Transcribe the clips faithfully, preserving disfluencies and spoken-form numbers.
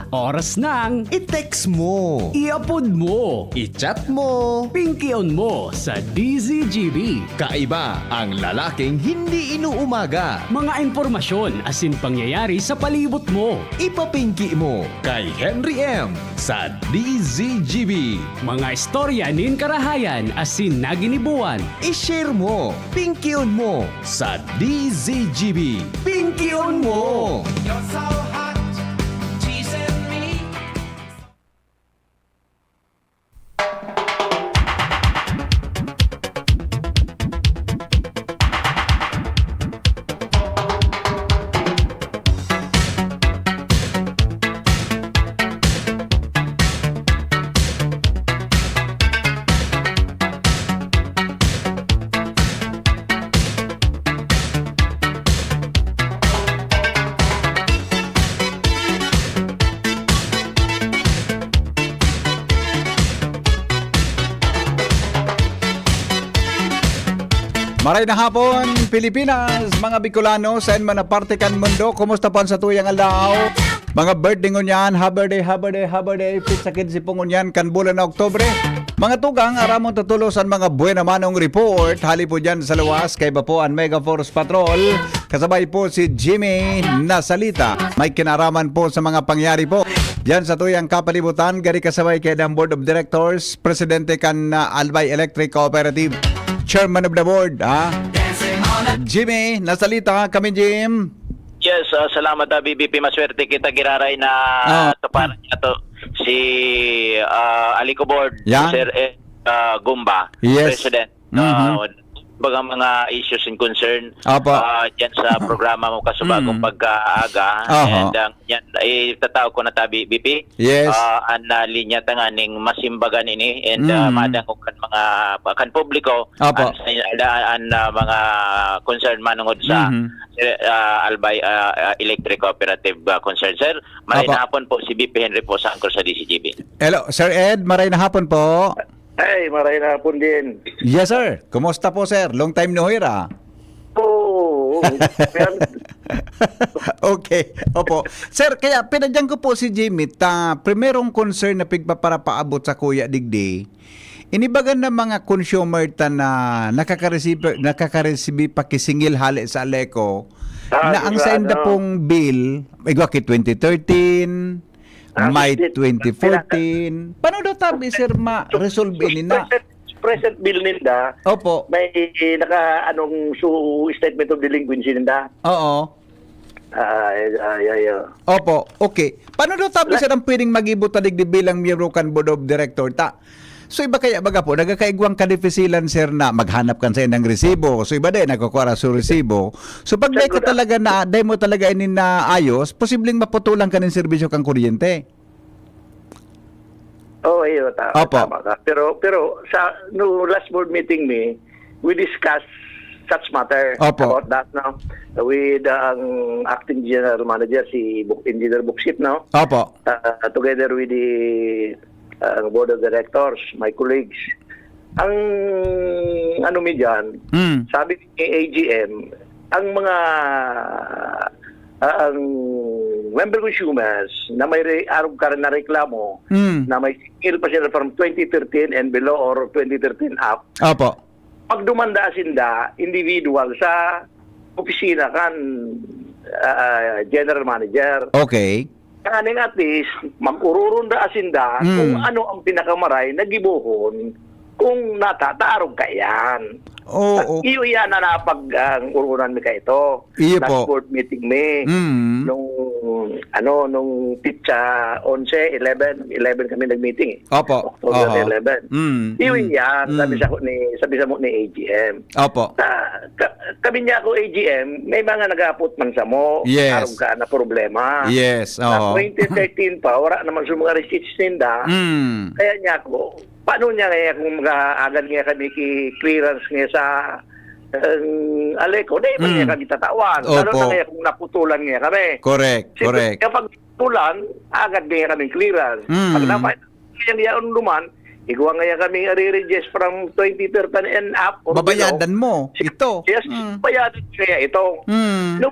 Oras nang i-text mo, i-upload mo, i-chat mo, pingkion mo sa D Z G B. Kaiba ang lalaking hindi inuumaga. Mga impormasyon asin pangyayari sa palibot mo. Ipapingki mo kay Henry M sa D Z G B. Mga istorya nin karahayan asin naginibuan. I-share mo, pingkion mo sa D Z G B. Pingkion mo! You're so hot, teasing me. Maray na hapon, Pilipinas, mga Bicolano, saen man na parte kan mundo, kumusta po an satuyang aldaw? Mga birthday ngunyan, happy birthday, happy birthday, happy birthday, pizza kid si po ngunyan, kan bulan na Oktubre. Mga tugang, aramon tutulos an mga buena manong report, hali po dyan sa luwas, kaiba po an Mega Force Patrol, kasabay po si Jimmy Nasalita. May kinaraman po sa mga pangyari po dyan sa tuyang kapalibutan, gari kasabay kay ang Board of Directors, Presidente kan, ah, Albay Electric Cooperative, Chairman of the Board, ha? Jimmy, Nasalita kami, Jim. Yes, ah, salamat, ah, B B P. Maswerte kita giraray na Ah. tuparan niya to si, ah, Aliko Board, Yeah. Sir Ed, ah, Gumba, Yes. President. Mhm. Ah, baga mga issues and concern, Apo. ah, dyan sa programa mo kasubagong Mm. pagkaaga. Aha. And, ah, yan, eh, tatao ko na tabi, B P. Yes. Ah, an, ah, linya tanganing masimbagan ini and, ah, Mm. madangog kan mga, kan publiko, Apo. an, an, ah, mga concern manungod sa, Mhm. eh, ah, Albay, ah, ah, Electric Cooperative, ah, concern. Sir, maray Apo. na hapon po, si B P Henry po sa Angkor sa D Z G B. Hello, Sir Ed, maray na hapon po. Ay, maray na hapon din. Yes, sir. Kumusta po, sir? Long time no hear, ah. Oo. Pero Okay. Opo. Sir, kaya pinadyan ko po si Jimmy ta primerong concern na pigpaparapaabot sa kuya digdi, inibagan na mga consumer ta na nakakareceive, nakakaresibi pakisingil hale sa Aleco, Ah, na ang sa sainda ano? pong bill, igwa ki twenty thirteen, Ah, May hindi. twenty fourteen. Paano daw tabi, sir, ma-resolve ini na? Present, present bill ninda, Opo. may naka, anong, su-, statement of delinquency ninda. Oo. Ay, ay, ay, ah. Opo, okay. Paano daw tabi, La- sir, ang pwedeng mag-ibot ta digdi bilang miyembro kan Board of Director ta? So, iba kaya baga po, nagkakaigwang kadifisilan, sir, na maghanap kan saindang resibo. So, iba din, nagkukuha su resibo. So, pag Sir, dai ka good talaga na, dai mo talaga ini naayos, posibleng maputulan ka nin serbisyo kan kuryente. Oo, iyo, ta-, Opo. tama ka. Pero, pero sa, no last board meeting mi, we discussed such matter Opo. about that, no? With, uh, ang acting general manager, si Buk-, Engineer Buksit, no? Opo. Uh, together with the, uh, board of directors, my colleagues. Ang ano mi dyan, Mm. sabi ni A G M, ang mga, ah, ang member consumers na may re-, arog ka na reklamo, Mm. na may singil pa sila from twenty thirteen and below or twenty thirteen up, Opo. magdumanda sinda individual sa opisina kan, ah, general manager. Okay. Tanganing at least, mag-ororunda asinda Mm. kung ano ang pinakamaray na gibohon kung natataarog kaiyan. Oo. Iyo iyan na napag-, ang urunan mi kaito. Iyo Last po. board meeting mi. Mm. Nung, ano, nung pitsa onse, eleven, eleven kami nag-meeting eh. Opo. October Oho. eleven. Mm, Iyo mm, iyan, sabi mm. sa ko ni, sabi sa mo ni A G M. Opo. Ah, ka-, kami niya ako, A G M, may mga nag-aapot man samo, Yes. arog ka na problema. Yes, Na oho. twenty thirteen pa, wala naman sa mga receipts ninda. Mm. Kaya niya ako, paano niya kaya kung mag-aagad niya kami ki clearance niya sa, um, Aleco? Dahil man Mm. niya kami tatawan. Lalo Opo. na kaya kung naputulan niya kami. Correct, Siyempre, correct. kapag pulan, agad niya kami clearance. Mm. Pag naman, Kaya yaon duman, igwa ngaya kami ariregister from twenty thirteen and up or Babayadan below. mo Si-, ito. yes, Mm. bayadan kaya ito. Mm. No,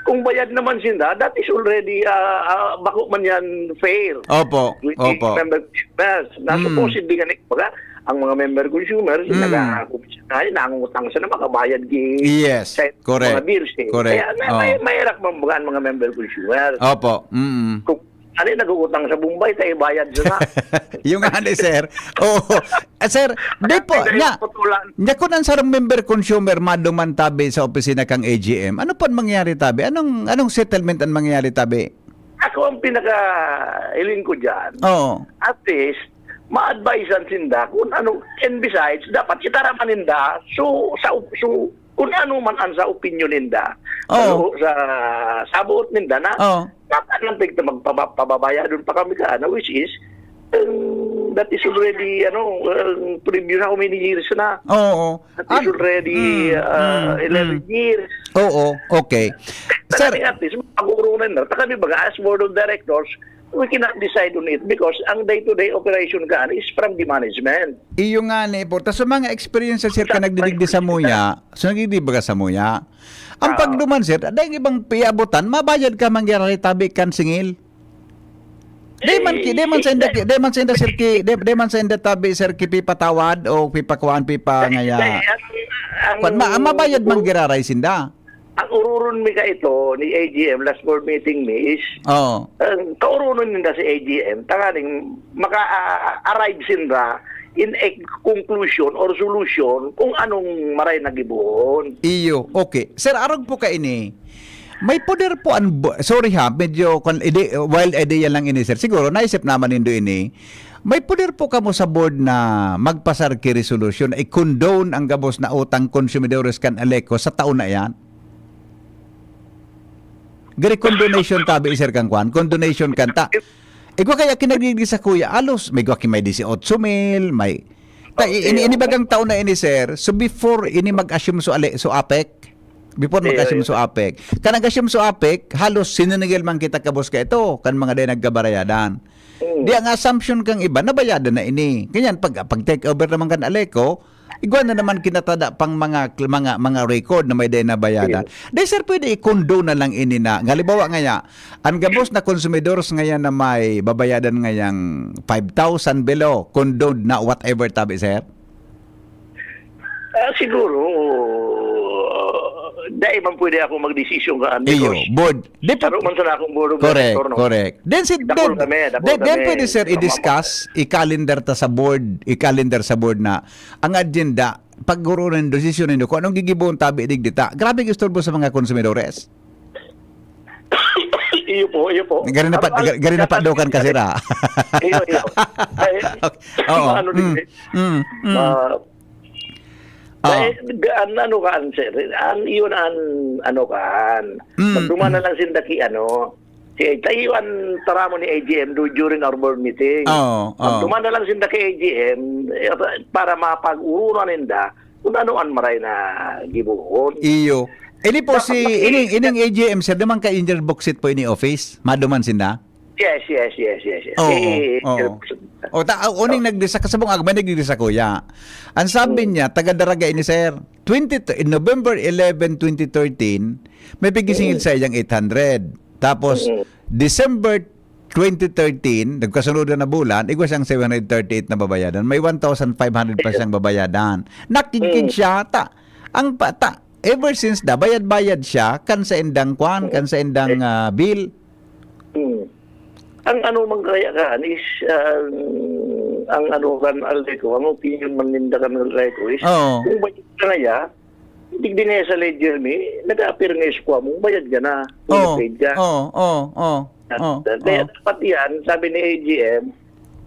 Kung bayad naman sinda, that is already, ah, ah, bako man yan fair. Opo, With the opo. member consumers. Na Mm. supposedly gani, baga, ang mga member consumers, Mm. nag-aakop siya, ay, nangungutang siya na makabayad ki-, Yes, sa correct, mga bills, eh. correct. Kaya na, Oh. may, mahirap man baga ang mga member consumers. Opo, mm. Kung ano, nag-uutang sa Bombay, tayo bayad siya na. Yung nga ni sir. Oo. Ah, sir, di po, Hindi, nya, putulan. nya kun ang sarong member consumer maduman tabi sa opisina kang A G M, ano po ang mangyayari tabi? Anong, anong settlement ang mangyayari tabi? Ako ang pinaka-, hiling ko dyan. Oo. At least, ma-advisean sinda kung ano, and besides, dapat itaraman ninda. So, sa, so, kung ano man ang sa opinion ninda, Oo. sa, sa, sa buot ninda na, Oo. dapat lang tigta magpaba-, pababayadon pa kami ka, ano, which is, um, that is already, ano, um, previous, how many years na? Oo. That is An-, already, mm, uh, mm, eleven mm. years. Oo, okay. Sir, Talagang at least, pag-urunan na. Ta kami baga, as board of directors, we cannot decide on it because ang day-to-day operation ka, ano, is from the management. Iyo nga ni po. Tas sa mga experience, sir, ka Sa nagdidigdi sa muya, so nagdidigdi baga sa muya. Ang Oo. pagduman, sir, dahil ibang piabutan, mabayad ka mangyari tabi kan singil. Di man ki, di man sa inda ki, di man sa inda, sir, ki, di, di man sa inda tabi, sir, ki pipatawad o pipakuan, pipa Ay, ngaya. ay, ang, ang Kwan, ma-, mabayad man giraray sinda. Ang ururon mi ka ito ni A G M, last board meeting mi is, Oo. ang kaurunon ninda si A G M, tanganing maka-, ah, arrive sinda in a conclusion or solution kung anong maray na gibohon. Iyo, okay. Sir, arog po ka ini. May poder po an bo-, sorry ha, medyo kon-, ide-, wild idea lang ini, sir. Siguro naisip naman nindo ini. May poder po kamo sa board na magpasar ki resolution, i-condone ang gabos na utang konsumidores kan Aleco sa taon na iyan? Gari condonation tabi, sir, kan kwan? Condonation kan ta. Igwa kaya kinagigdi sa kuya, alos, may gwa ki may dieciocho mil, may, ta, i-, ini, ini bagang taon na ini, sir. So, before ini mag-assume so ale-, so APEC, before Iyo, mag-assume iyo. so APEC. Kan nag-assume so APEC, halos sininigil man kita kabos ka ito, kan mga day nagkabarayadan. Mm. Di ang assumption kang iba, nabayadan na ini. Ganyan, pag, pag take over naman kan Aleco, igwa na naman kinatada pang mga, mga, mga record na may day nabayadan. Mm. Di, sir, pwede i-condone na lang ini na. Halimbawa ngaya, ang gabos na consumidores ngayon na may babayadan ngayang five thousand below, condoned na whatever tabi, sir? Ah, siguro, ah, dai man pwede ako magdesisyon kaan Iyo, because board. Di pa saro man sana akong board of Correct, director, no? correct. Then, si, Dakul then, kami, dakul then, then kami. pwede, sir, Mama- i-discuss, i-calendar ta sa board, i-calendar sa board na ang agenda, pag-urunan, desisyon nindo kung anong gigibohon tabi digdi ta. Grabe ang istorbo sa mga konsumidores. Iyo po, iyo po. Gari na pa, Ang, ang, gari na ang, pa daw kan kasira. Iyo, iyo. Ay, Okay. Oo. ano din Mm, eh. mm, mm. Ah, Ah. Dahil, ga-, an-, ano ka, an, sir? An, iyon an, ano ka, an, Mm, magduman na mm. lang sinda ki, ano, si, tayo an taramo ni A G M do, during our board meeting. Oo, oo. Magduman na lang sinda ki A G M, eh, para mapag-urunan ninda kung ano an maray na gibohon. Iyo. Ini po Dapat si, maki-, ining, ining A G M, sir, duman ka in your buksit po ini office? Maduman sinda? Yes, yes, yes, yes, yes. Oo, Eh, oo. eh, O, ta-, o, uning Ah. nagdisa-, kasabong agmay nagdisa, kuya. Ang sabi Hmm. niya, taga Daraga ini, sir. Twenty, in November eleven, twenty thirteen, may pigisingil Hmm. sa iyang eight hundred. Tapos, Hmm. December twenty thirteen, nagkasunod na bulan, igwa siyang seven hundred thirty-eight na babayadan. May one thousand five hundred pa Yes. siyang babayadan. Nakingking Hmm. siya, ta-, ang pa-, ta-, ever since da, bayad-bayad siya, kan sa indang kwan, kan sa indang, Yes. ah, bill. Hmm. Ang ano man kaya kan is, ah, ang ano kan Aleco, ang opinion man ninda kan Aleco is, Oo. kung bayad ka na ya, digdi na sa ledger mi, nag-appear nga isukwa mo, bayad ka na, fully Oo. paid ka. Oo, oo, oo, oo, Kaya oo. dapat yan, sabi ni A G M,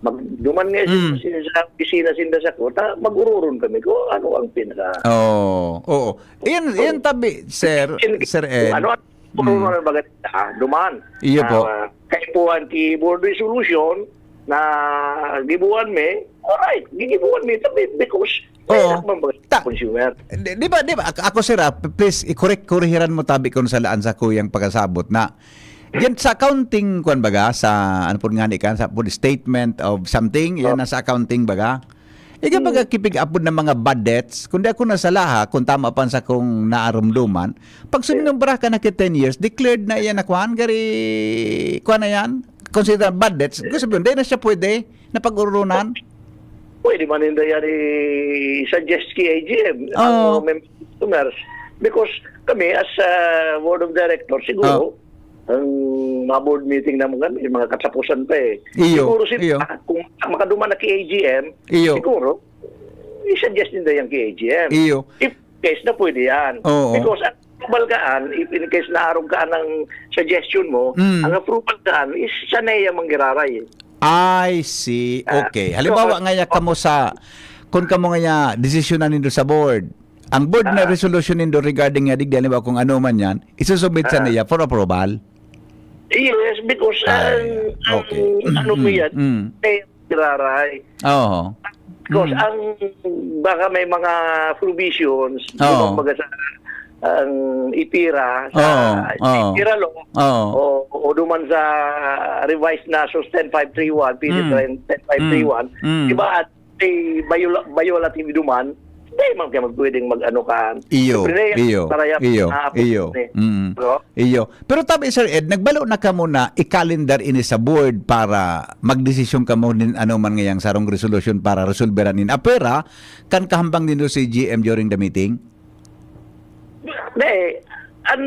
mag-, duman nga Mm. sa, sa opisina sinda sa kota, mag-ururon kami kung ano ang pinaka- Oo, oo. Iyan, So, iyan tabi, sir, in- Sir Ed. ano, Puro Mm. na baga, ah, duman. Iyo po. Ah, kaipuhan ki board resolution na gibuhan mi, alright, gigibuhan mi, tapi because Oo. may man baga Ta-, consumer. Di, di ba, di ba, ak-, ako, sir, ah, p-, please, i-correct, korihiran mo tabi kung salaan sa kuyang pagkasabot na. Yan sa accounting, kwan baga, sa, ano po nga ni kan, sa po statement of something, yan Oh. nasa accounting baga. Iga baga kipig-apod na mga bad debts, kundi ako nasala ha, kung tama pa sa kong naarumduman, pag suminumbra ka na ki ten years, declared na iyan na kwan, gari, kwan na yan, consider bad debts. Gusto sabihin, di na siya pwede na pag-urunan. Pwede man ninda yan i-suggest ki A G M ang Oo. mga members of commerce. Because kami, as a board of directors, siguro, ang mga board meeting naman kami, mga katapusan pa eh. Iyo, siguro sila, iyo. Kung makaduman na ki A G M, Iyo. siguro, i-suggest ninda yan ki A G M. Iyo. If case na pwede yan. Oo. Because ang approval kaan, if in case naarog ka ng suggestion mo, Mm. ang approval kaan is siya na yung manggiraray. I see. Ah, Okay. Halimbawa so, nga ya kamo sa, kung kamo nga ya, desisyon na nindo sa board, ang board na Ah. resolution nindo regarding nga digdi, halimbawa kung ano man yan, isusubmit sa Ah. niya for approval. Yes, because ang, Ay, ang okay. ano mo Mm, yan, mm. eh, manggiraray. Oo. Because Mm. ang baka may mga provisions, Oo. yung mga sa ang IPERA, sa Oo, oo. IPERA law, Oo. o, o duman sa revised na SOS ten five three one, PD Mm. ten five three one, Mm. Mm. di ba at may viola- violative duman, hindi man kayo magpwedeng mag-ano ka. Iyo, Siyempre, iyo, para yan, iyo, ah, iyo. eh. Mm. Bro? Iyo. Pero tabi, Sir Ed, nagbalo na kamo na i-calendar ini sa board para magdesisyon kamo nin ano man ngayang sarong resolusyon para resolveran nin apera kan kahambang nindo si G M during the meeting? Hindi. Ang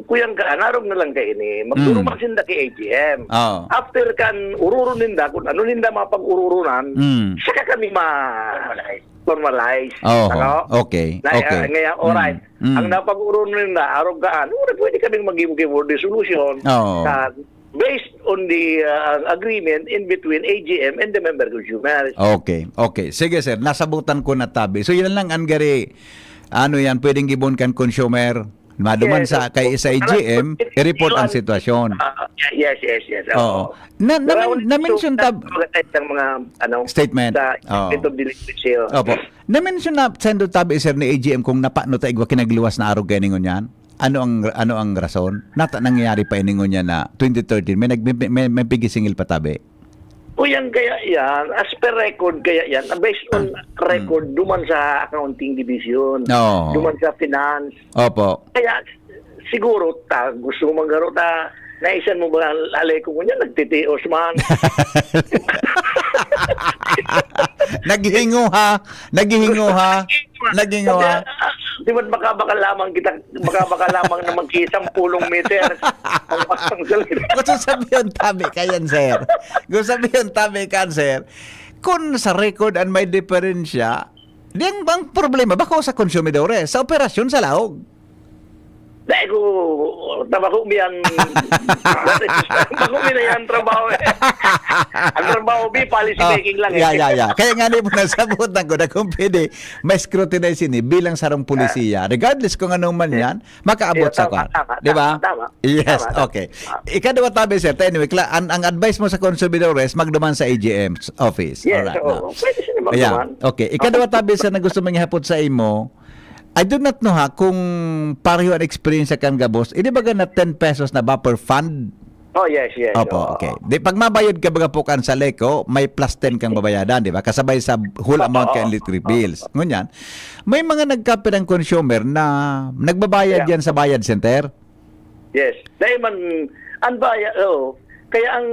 kuyang ka, narong na lang kayo ini. Magduruman Mm. sinda kay A G M. Oo. After kan ururon ninda, kung ano ninda mapag-ururonan, Mm. saka kami ma-formalize. Oo. Ano? Okay. Na, Okay. ah, ngayon, alright. Mm. Mm. Ang napag-ururon ninda, arog kaan, wala, pwede kaming mag-give for resolution. Oo. Sa, based on the uh, agreement in between A G M and the member consumers. Okay, okay. Sige, sir. Nasabutan ko na tabi. So, yan lang ang gari, ano yan, pwedeng gibon kan consumer. Maduman Yes, sa of kay course. sa A G M, Alam ko, i-report ang yun. Sitwasyon. Ah, yes, yes, yes. Oo. Na, na, Pero na-mention so, tab- maganda itong mga ano, Statement. Sa Oo. State of the Legislature. Opo. Na-mention na sendo tabi, sir, ni A G M kung napano ta igwa kinagluwas na arog kaya ningon yan? Ano ang ano ang rason? Nata nangyayari pa ini ngunyan na twenty thirteen, may nag may, may, may pigisingil pa tabi. Kuyang kaya yan, as per record kaya yan, based on Mm. record, duman sa accounting division, Oo. duman sa finance. Opo. Kaya siguro ta, gusto mo manggaro ta, naisan mo ba ang alay ko ngunyan, nagtitios man. Naghihinguha, naghihinguha, naghihinguha. Ah, di ba't makabakal lamang kita, makabakal lamang na magkisampulong meter? Ang pasang salita. Gusto sabihin tabi kayan, sir. Gusto sabihin tabi kan, sir. Kung sa record an may diferensya, di ang, ang problema, bako sa konsumidor eh, sa operasyon sa laog. Dahil ko, tabako mi ang, bako mi na yan trabaho eh. Ang trabaho, bi, policy Ah, making lang eh. Yeah, yeah, yeah. Kaya nga ni mo nasabutan ko na kung pwede, may scrutinize ini bilang sarong polisiya. Regardless kung ano man yan, makaabot Yeah, sa tama, kwan. tama, Di ba? tama, tama. Yes, Tama, tama. Okay. Ikaduha tabi, sir, tayo, anyway, kla- ang, ang advice mo sa consumidores, magduman sa A G M's office. Yes, Alright, oo. no? Pwede sila Yeah. magduman. Okay. Ikaduha tabi, sir, na gusto mong ihapot sa imo, I do not know ha, kung pareho ang experience sa kan gabos, hindi ba na ten pesos na buffer fund? Oh, yes, yes. Opo, Oo. Okay. Di, pag mabayad ka baga po kan sa Leco, may plus ten kang babayadan, di ba? Kasabay sa whole amount ka Oo. electric bills. Ngunyan, may mga nagkapirang consumer na nagbabayad Yeah. yan sa bayad center. Yes. Dahil man, ang baya, oh, kaya ang,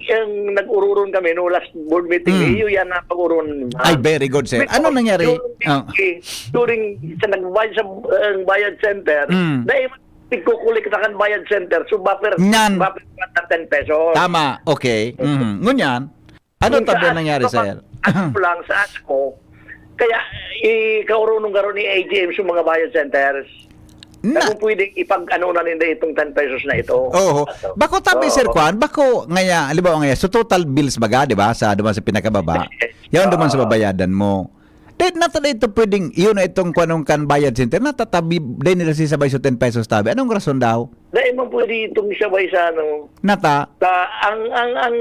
ang nag-ururon kami no last board meeting, Mm. iyo yan ang pag-ururon. Ay, very good, sir. Ano nangyari? During, Ah. during sa nagbayad sa ang bayad center, Mm. dahil tigkukulik na kan bayad center, so buffer, Nyan. buffer na ten pesos. Tama. Okay. Mhm. Ngunyan, ano Yung tabi sa nangyari, aso, sir? Ano lang sa aso, kaya ikaurunong garo ni A G M sa mga bayad centers. Na, Na kung pwedeng ipag-ano na ninda itong ten pesos na ito. Oo. Bako tabi, Oo. Sir Kwan, bako ngaya, halimbawa ngaya, so total bills baga, di ba, sa duman sa pinakababa, Yes. yan duman sa Oo. babayadan mo. Dahil nata na ito pwedeng, yun na itong kwanong kan bayad center, natatabi, dahil nila sisabay sa ten pesos tabi. Anong rason daw? Dahil man pwede itong sabay sa ano, Nata? sa, ang, ang, ang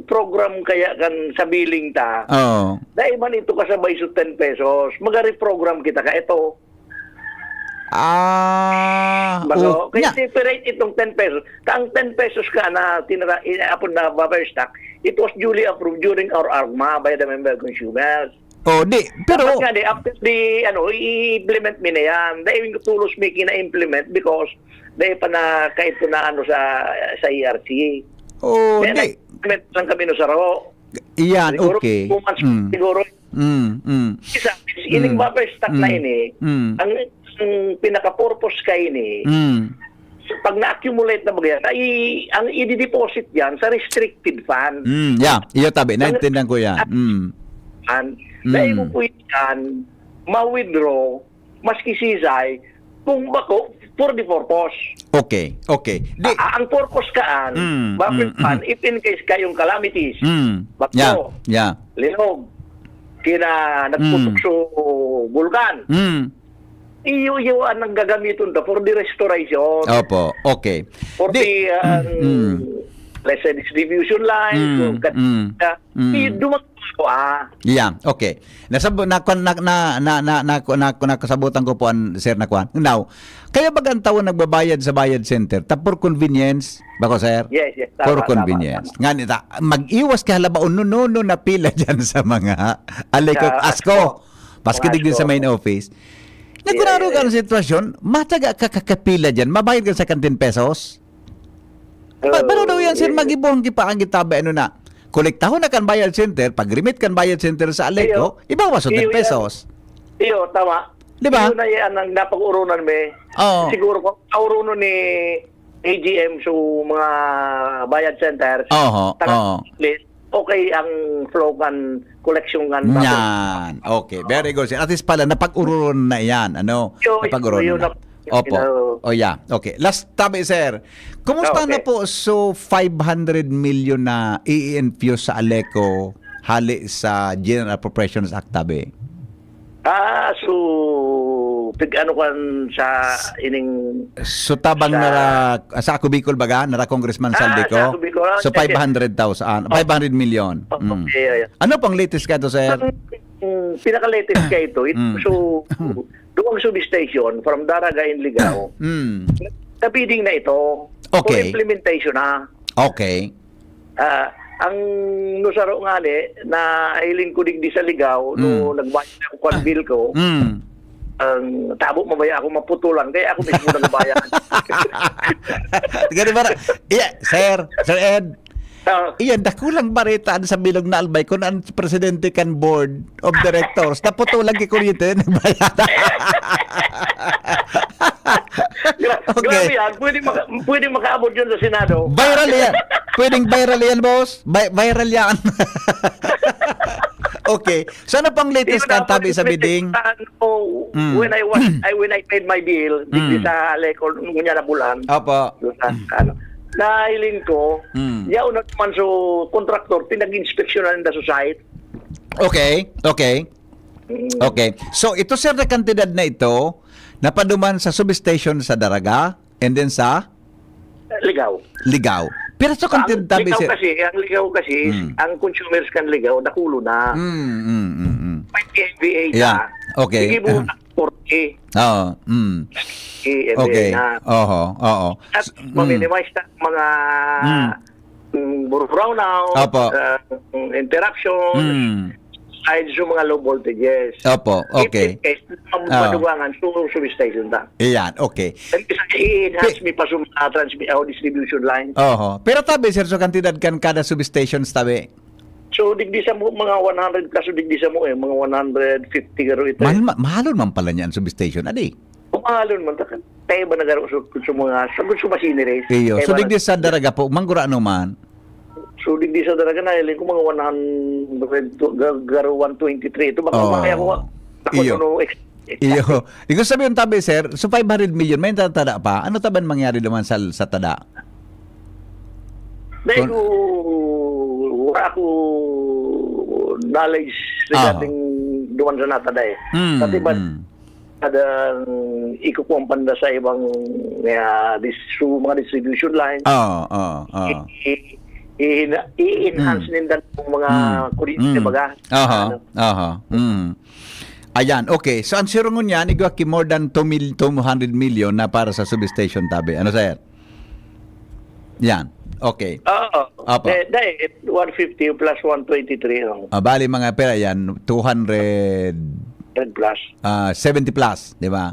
program kaya kan sa billing ta, Oo. dahil man ito kasabay sa ten pesos, mag-reprogram kita ka ito. Ah, Bago, oh, kaya nya- separate itong ten pesos. Ang ten pesos ka na tinara, apon na buffer stock, it was duly approved during our ARMA by the member consumers. Oh, di, Pero, dapat nga, di, after the, ano, i-implement mi na yan. Dahil tulos mi kina-implement because dahil pa na kahit na ano sa sa E R C. Oh, Kaya di. Nag-implement lang kami no sa Ro. Iyan, siguro, okay. Two months, mm. Siguro. Mm, mm. Isa, ining mm. Buffer stock mm. Na ini, mm. Ang, ang pinaka-purpose ka ini, mm. So, pag na-accumulate na bagay, ay, ang i-deposit yan sa restricted fund. Mm, yeah, iyo tabi, naintindihan ko yan. Mm. Fund. Mm. Dahil mo po yan, ma-withdraw, maski sisay, kung bako, for the purpose. Okay, okay. Di, a, ang purpose kaan, mm, bako mm, fund, mm. If in case kayong calamities, mm. Bagyo, yeah, yeah. Linog, kina nagputok mm. So bulkan. Mm. Iyo, iyo ang gagamiton ta for the restoration. Opo, okay. For di, the, uh, mm, let's say, distribution line, mm, so, mm, mm. Iyo, dumag-, ah. Yeah, okay. Nasab na na na na na na nasabutan ko po an sir na kwan. Now, kaya baga ang tao nagbabayad sa bayad center, ta for convenience, bako sir? Yes, yes. Tama, for convenience. Tama, tama. Nga nita, mag-iwas ka halabaon no no no na pila diyan sa mga Aleco, sa Asco. Asco. Paski digdi sa main office. Nagkunaro ka ng sitwasyon, mataga ka kakapila dyan, mabayad ka sa kantin pesos? Pa, pero daw yan, sir, magibuhang kipaang gitabe, ano na, kolektahon na kan bayad center, pag-remit kan bayad center sa Aleco, ibawas sa ten pesos. Iyo, tama. Di ba? Iyo na yan ang napag-urunan, me. Oo. Siguro, kung kauruno ni A G M, so mga bayad centers, oo, oo. Okay ang flow kan collection kan. Yan. Okay. Very good, sir. At least pala, napag-ururon na yan. Ano? Napag-ururon na. Opo. Oh, yeah. Okay. Last tabi, sir. Kumusta na po so five hundred million na i-infuse sa Aleco hali sa General Appropriations Act tabi? Ah, so pig ano kan sa ining. So tabang sa, nara sa Ako Bicol baga, nara Congressman Saldico. Ah, sa Ako Bicol. Ah, so five hundred thousand, ah, five hundred million. Oh, mm. Okay, yeah, yeah. Ano pang latest ka to, sir? Ang, um, pinaka-latest ka ito, ito mm. So duwang substation from Daraga and Ligao. Mm. Nabidding na ito. Okay. So implementation na. Okay. Ah, ang nusaro nga ni, nahiling ko digdi sa Ligao, no, mm. Nagbayad ako kan bill ko. Mm. Ang tabo mabaya ako maputulan, kaya ako mismo nagbayad. Gani ba? Yeah, sir, Sir Ed. Uh, iyan, dakulang bareta sa bilog na albay kung ang presidente kan board of directors, naputulan ki kuryente, nagbayad. Gra- okay. Grabe yan. Pwede, maka- pwede makaabot yun sa Senado. Viral yan. Pwedeng viral yan, boss. Vi- viral yan. Okay. So ano pang latest kan tabi sa bidding? Oh, mm. When I was, I, when I paid my bill, mm. Sa Aleco, nung niya na bulan. Opo. Ano, nahiling ko, mm. Yaon na naman so contractor, pinag-inspeksyon na ninda sa site. Okay, okay. Okay. So, ito, sir, na kantidad na ito, napaduman sa substation sa Daraga, and then sa? Ligao. Ligao. Pero sa kantidad, ang Ligao sir, kasi, ang Ligao kasi, mm. Ang consumers kan Ligao, nakulo na. Mm, mm, mm, mm. May P M V A na. Yeah. Okay. Hindi mo na forty. Oo. Mm. Okay. Na. Oho, oo. At s- mm. Maminimize na mga mm. Brownout, opo. Uh, interaction, mm. Ay, so mga low voltages. Opo, okay. If, if, if, madugangan, so, substation ta. Iyan, okay. And isa, i-enhance mi pa sa mga transmi- o distribution line. Oho. Pero tabi, sir, so kantidad kan kada substation, tabi? So, digdi sa mo, mga one hundred plus, so digdi sa mo, eh, mga one hundred fifty garo ito. Mahal, eh. Ma- mahalon man pala niyan, substation, adi? Kung alon man, ta-, tayo ba nagaro sa, sa mga, sa, sa machineries? Iyo. So, digdi sa Daraga po, manggurano man? So, digdi sa Daraga, nahiling ko mga one hundred, ga- garo one twenty-three. Ito, baka oh. Makaya ko, ako, iyo. Ano, ex- iyo. Ikaw sabi yung tabi, sir, so five hundred million, may tatada pa? Ano taban mangyari naman sa, sa tada? Dahil ko, wala ako knowledge regarding duman sa natada eh. Mm, pati ba, mm. Kada ikukuha panda sa ibang uh, dis- so, mga distribution line. Oo, oo, oo. I-enhance mm. Ninda ng mga mm. Kuryente mm. Baga. Aha, ano? Aha. Mm. Ayan, okay. So, ang sirungon niyan, igwa ki more than two mil, two hundred million na para sa substation tabi. Ano, sir? Yan. Okay. Oo. Apo. Eh, dai, one fifty plus one twenty-three, oh. Ah, bali mga pera yan, two hundred, Red plus. ah, seventy plus, di ba?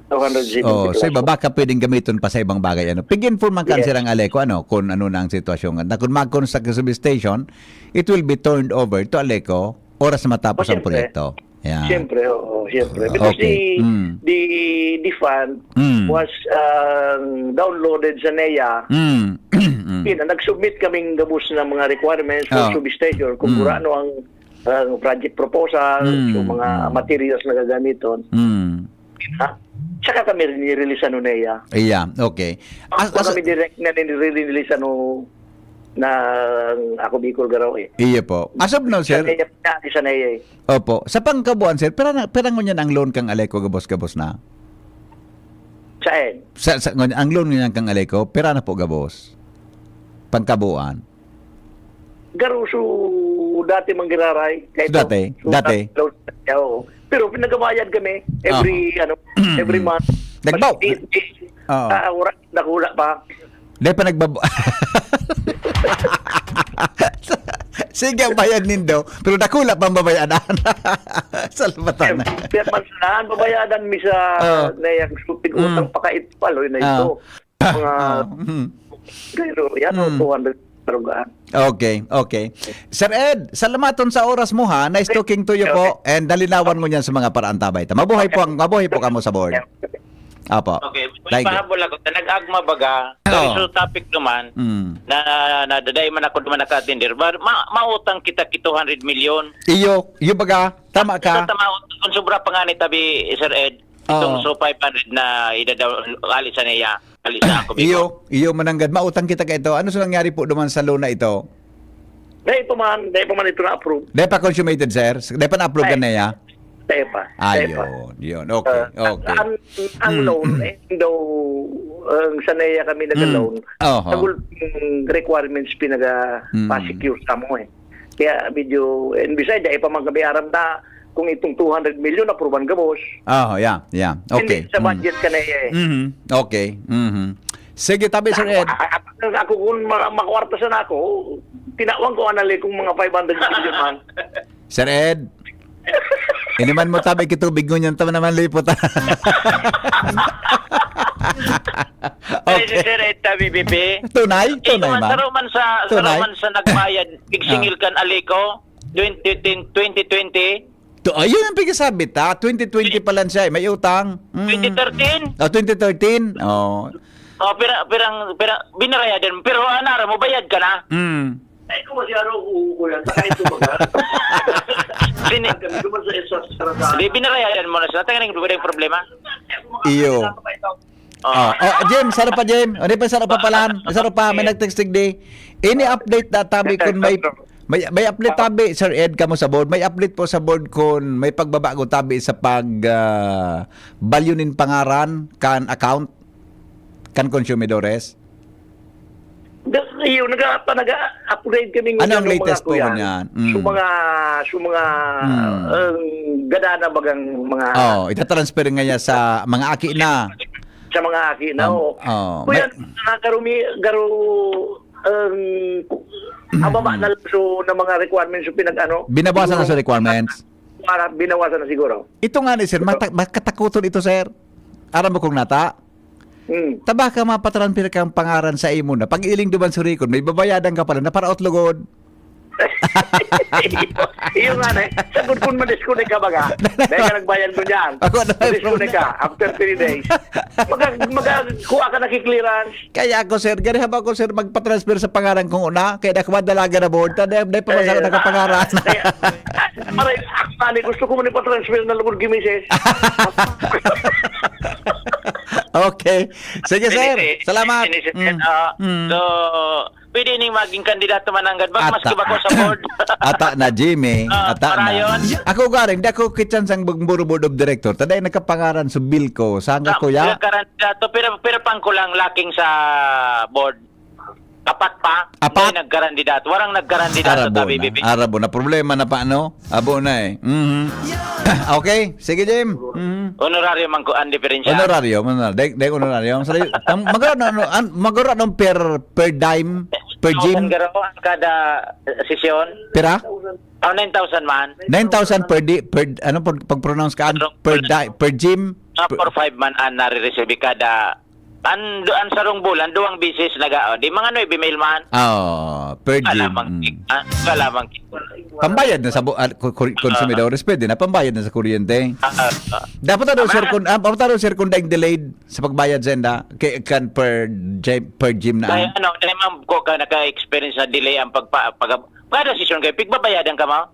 Two hundred seventy Oh, so plus. Iba, baka pwedeng gamiton pa sa ibang bagay, ano. Pig-informan kan Yes. Sir ang Aleco, ano, kung ano na ang sitwasyon. Na kung mag-construct sa substation, it will be turned over to Aleco oras na matapos Oh, ang siyempre. proyekto. Yan. Siyempre, oo, siyempre. Ah, Because okay. the, Mm. the, the fund Mm. was, ah, downloaded sa NEA. Mm. Mm. Yun, nag-submit kaming gabos ng mga requirements for Oh. substation, kung Mm. ano ang, ang project proposal, Mm, so mga mm. materials na gagamiton. Mm. Ha? Saka kami nirelease sa NEA. Iya, okay. As, Ako as, kami direct na nirelease ano na ako Bicol Garaw eh. Iya po. As of now, Sa sir? NEA, sa NEA eh. Opo. Sa pangkabuan, sir, pira na, pira ngunyan ang loan kang Aleco gabos-gabos na? Saan? Sa, sa, ngunyan, ang loan ngunyan kang Aleco, pira na po gabos? Pangkabuan. Garuso dati manggiraray. So, dati? So, Dati? dati, oo. Pero pinagabayad kami every, Aha. ano, every month. Nagbaw- Pag-, Oo. ah, wala, nakula pa. Dai pa nagbab-, Sige, ang bayad nindo, pero dakula pang babayadan. Salbatan na. Pero man saan, babayadan mi sa Oo. na yung stupid Mm. utang pakaitpal, oy, na Ah. ito. Mga Ah, mm. Pero yan, oh, Mm. two hundred tarugaan. Okay, okay. Sir Ed, salamaton sa oras mo, ha. Nice Okay. talking to you Okay. po. And dalinawan mo niyan sa mga paraantabay. Ta-, mabuhay po ang, mabuhay po kamo sa board. Apo. Okay, may Thank you. pahabol ako. Nag-agma baga, Oo. Sa topic naman, Mm. na, na, dadaig man ako naman naka-attender. Ba, ma-, mautang kita ki two hundred milyon. Iyo, iyo baga. Tama ka. Sa tama, kung sobra pa nga ni tabi, Sir Ed, itong Oo. so five hundred na idadaw, ali sa niya, ali sa ako, Iyo, iyo mananggad. Mautang kita kaito. Ano sa nangyari po duman sa loan na ito? Dai pa man, dai pa man ito na-approve. Dai pa consummated, sir? Dai pa na-approve Ay. ka na ya? Dai pa. Dai pa. Ayun, yun. Okay, Ah, okay. ang, ang Hmm, loan, hmm. eh, daw, ang sanaya kami Hmm. nag-loan, Oho. sagol yung requirements pinaga Hmm. pa-secure sa mo eh. Kaya medyo, and besides, dai pa man kami aram na kung itong two hundred milyon, apruban gabos. Oh, yeah, yeah. Okay. Hindi, sa Mm. budget ka na eh. Mhm. Okay. Mhm. Sige, tabi, Sir Ed. Ako, ako, ako, kung ma-, makwarta sana ako, tinawan ko anali kung mga five hundred million man. Sir Ed, iniman mo tabi kitubig ngunyan, tama naman lipot. Ay, Okay. si Sir Ed, tabi, B P. Tunay? Tunay Ikaw, man? Saro man sa, saro Tunay? man sa nagbayad, Ah. pigsingil kan Alico, twenty ten, twenty twenty. To, ayun ang pagkasabi ta. Twenty twenty pa lang siya, eh. May utang. Mm. Twenty thirteen? Oh, twenty thirteen. Oh. Oh, pira, pirang, pira, binarayadan mo. Pero, ah, nara mo, bayad ka na. Mm. Ay, kung masyado, oo, kuya. Sa kahit ito, baga. Sini- Kami naman sa isa, sa Di, binarayadan mo na sila. Tanga nang problema. Iyo. Oh. Oh, oh, Jim, saro pa, Jim. Ano pa, saro pa palan? Saro pa, may nagtext di. Ini update na tabi kun may, may, may update tabi, Sir Ed, kamo sa board. May update po sa board kun may pagbabago tabi sa pag, ah, balyo nin pangaran kan account kan konsumidores. Da-, iyo, naga-, pa-, naga-upgrade kami Ano ngayon ang ng mga latest po kuyan. niyan? Mm. So, mga, so, mga, Mm. ang gada na bagang mga Oh, itatransfer nga niya sa mga aki na. Sa mga aki na, Um, oo. oh, Kuya, may nakakarumi-, garo-, ang, ang baba Mm. na lang so, ng mga requirements yung pinag-ano. Binabawasan na Siguro, sa requirements? para binawasan na siguro. Ito nga ni, sir, Ito. mata-, makatakuton ito, sir. Aram mo kung nata? Hmm. Taba ka mapatransfer kang pangaran sa imo na. Pag iling duman sa record, may babayadan ka pala na para utlugod. Iyo nga na eh. Sagod kun ma-disconnect ka baga. Dahil ka nagbayad mo dyan. Ako na may Ma-disconnect ka problema. after three days. Maga-, maga-, kuha ka na ki-clearance. Kaya ako, sir, gari haba ko, sir, magpa-transfer sa pangaran kong una. Kaya nakuha dalaga na board. Dahil, dahil pa man sa Eh, nakapangaran. ah, eh, ah, aray, ako nga ni, gusto ko man ipa-transfer na lugod ki misis. Okay. Sige, sir. Ini si, Salamat. ini si, Mm. ah, Mm. so, pwede ning maging kandidato mananggad ba? Maski Ata. ba ko sa board? Ata na, Jimmy. Ah, Ata na. marayon. Ako, garing, di ako kitsan sang buro board of director. Taday nagkapangaran sa bill ko. Saan ka, Sa, kuya? nagkakandidato, pero, pero pang kulang lacking sa board. Apat pa? Apat? May nagkarandidato. Warang nagkarandidato, Arabo tabi, na. Bibi. Arabo na. Problema na pa, no? Abo na eh. Mhm. Okay. Sige, Jim. Mhm. Honorario man ko ang diferensya. Honorario, man na. Dek, dek honorario. Ang sarili, ang, magkano, ano, an, magkano ang per, per dime? Per Thousand gym? Garo ang kada, eh, sesyon? Pira? Oh, nine thousand man. Nine thousand per di, per, ano, pag, pag-pronounce ka, an, Pero per per di, per gym? Ah, Per for five man ang nare-receive kada, an, an sarong bulan, duwang beses naga-, oh, di mga nuebe mil man. Ah, per Wala gym. mang Mm. ki-, ah, wala mang ki-, Pambayad na sa bu-, ah, ku-, ku-, Ah. konsumidores, pwede na, pambayad na sa kuryente. Ah, ah, ah. Dapat ano, Ah, sir, ma- kung, ah, dapat ano, sir, kung daing delayed sa pagbayad sa enda, kay, kan per gym, per gym na, Kaya ah. ano, dahil man ko ka naka-experience na delay ang pagpa-, pag-, kada session kayo, pigbabayadan ka, ma'am?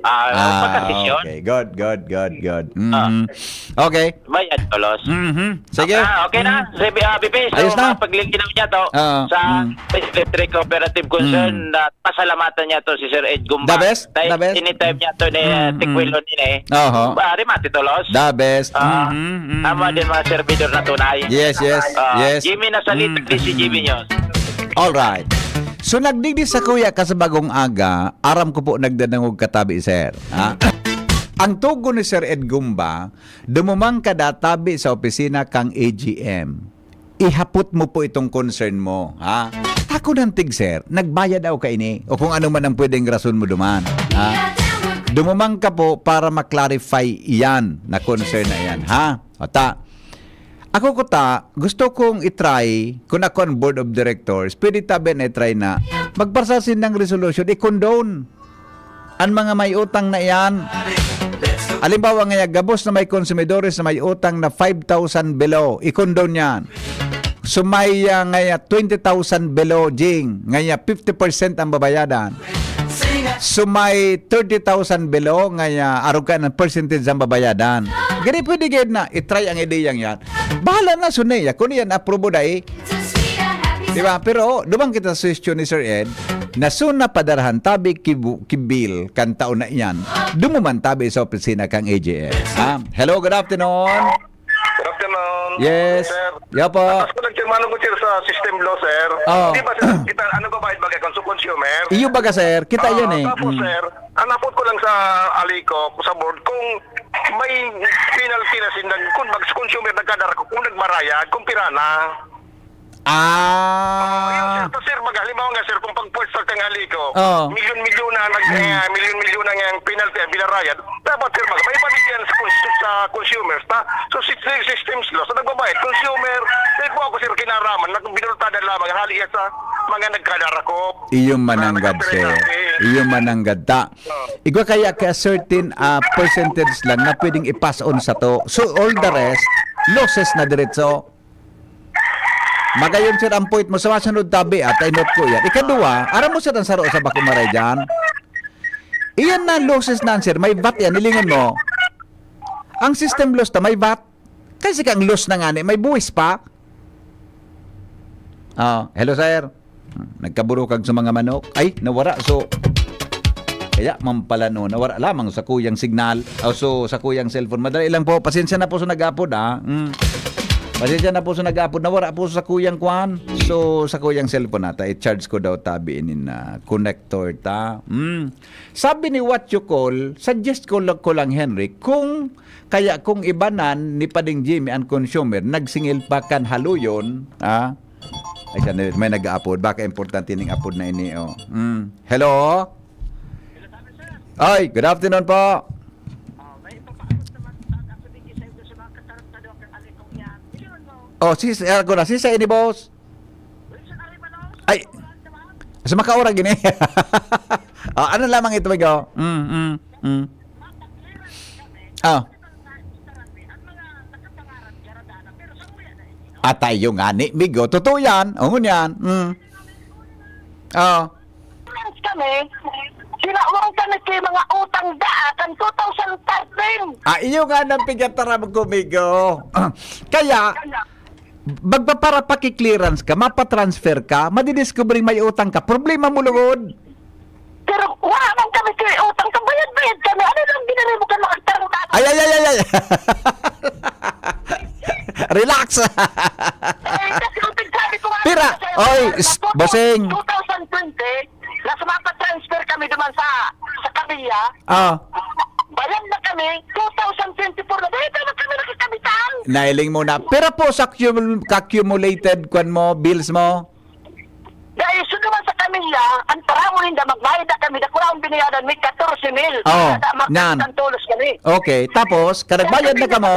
Ah, Ah, pagkasesyon. okay. Good, good, good, good. Ah. Mhm. Okay. Bayad, tolos. Mhm. Sige. Ah, okay na. Mm. Sabi, ah, Bibi, so, Ayos na. mapaglilinaw niya to Ah, sa mm. Electric Cooperative Concern Mm. na pasalamatan niya to si Sir Ed Gumba. The best, Dahil the best. anytime niya to ni, Mm, mm. Tikwilo ni, eh. Oho. Ah, remate, tolos. The best. Ah, Mhm, mhm. tama din, mga servidor na tunay. Yes, yes, Ah, yes. Jimmy Nasalita, Mm, D C G B mm. News. Alright. So, nagdigdi sa kuya ka sa bagong aga, aram ko po nagdadangog ka tabi, sir. Ha? Ang tugon ni Sir Ed Gumba, dumumang ka databi sa opisina kang A G M. Ihapot mo po itong concern mo, ha? Ako ng tig, sir, nagbayad ako kaini, o kung ano man ang pwedeng rason mo duman, ha? Dumumang ka po para ma-clarify iyan na concern na iyan, ha? O ta, ako ko ta, gusto kong i-try, kung ako ang board of directors, pwede tabi na i-try na magpasar sindang resolution, i-condone an mga may utang na iyan. Halimbawa ngaya, gabos na may konsumidores na may utang na five thousand below, i-condone yan. So may, ah, ngaya twenty thousand below, Jing, ngaya fifty percent ang babayadan. So may thirty thousand below, ngaya arog ka ng percentage ang babayadan. Gani pwede gid na i-try ang ideyang yan. Bahala na, so niya. Kung yan aprobo dai, di ba? Pero, oh, dumang kita sa suggestion ni Sir Ed, na so na padarahan tabi ki bu-, ki bill kan taon na iyan. Dumuman tabi sa opisina kang A G M. Ha? Hello, good afternoon. Good afternoon, Yes. sir. Yapo. Atas ko lang, Chairman, ko, sir, sa system law, sir. Oh. Di ba, sir, kita, ano ba, bayad bagay kung sa consumer? Iyo baga, sir. Kita Ah, yan eh. tapos, Mm. sir, ang napot ko lang sa Alico, sa board, kung may penalty na sindan, kung mag-, consumer nagkadara ko, kung nagmarayad, kung pira na. Ah. Yun, sir. Tapos, sir, mag-, halimbawa nga, sir, kung pag-port sa tangali ko, Oo. milyon-milyon na nag-, Mm. eh, milyon-milyon na nga ang penalty ang binarayad, dapat, sir, mag-, may paligyan sa cons-, sa consumers, ta? So, si-, si-, systems law, sa nagbabayad, consumer, sir, po ako, sir, kinaraman, nag-, binultadan lamang, hali yan sa mga nagkadarakop. Iyo mananggad, Mga sir. nagkapenalty. Iyo mananggad, ta? Oo. Igwa kaya ka certain, ah, percentage lang na pwedeng i-pass on sa to. So, all the rest, losses na diretso. Magayon, sir, ang point mo. Sa masunod tabi, ah, tainot ko yan. Ikaduha, aram mo, sir, ang saro sa bako maray dyan? Iyan na, losses na, sir. May vat yan. Hilingon mo. Ang system loss ta, may vat. Kasi kang loss na nga ni, may buwis pa. Ah, hello, sir. Nagkaburukag sa mga manok. Ay, nawara. So, kaya man pala, no, nawara lamang sa kuyang signal. O, so, sa kuyang cellphone. Madali lang po. Pasensya na po sa nag-apod, ah. Mm. Pasensya na po sa nag-apod. Nawara po sa kuyang kwan. So, sa kuyang cellphone ata, i-charge ko daw tabi inin na connector ta. Mm. Sabi ni What You Call, suggest ko lang, ko lang, Henry, kung kaya kung ibanan ni Pading Jimmy ang consumer, nagsingil pa kan haluyon, ah, ay, siya na, may nag-aapod. Baka importante ning apod na ini, oh. Mm. Hello? Ay, good afternoon po. Oh, si, si, ako na, si sa ini, boss? Ay, sa makaurag ini. Ah, ano lamang ito, amigo? Mm, mm, mm. Ah. Atay yung ngani, migo. Totoo yan. Oo, yan. Mm. Ah. Kami, sinawang kami kay mga utang daa kan two thousand thirteen. Ah, iyo nga nang pigataram ko, migo. Kaya, magpapara paki-clearance ka, mapatransfer ka, madidiscovering may utang ka. Problema mo lugod. Pero wala man kami kay utang, kabayad-bayad kami. Ano lang ginari mo ka mga tarong tao? Ay, ay, ay, ay, ay. Relax. Eh, kasi yung pagsabi ko nga, Pira? Oy, s-, bossing. Two thousand twenty, nasa mapatransfer kami duman sa, sa Kabilla. Ah. Bayad na kami, two thousand twenty-four na, dahil na kami nakakabitan. Nailing mo na. Pira po sa accumul-, accumulated kwan mo, bills mo? Dahil sa duman sa Kabilla, ang taramo ninda, magbayad na kami, dako na akong binayadan, may katorse mil. Oh, Kada yan. Magkakasang tulos kami. Okay, tapos, kadagbayad na kamo?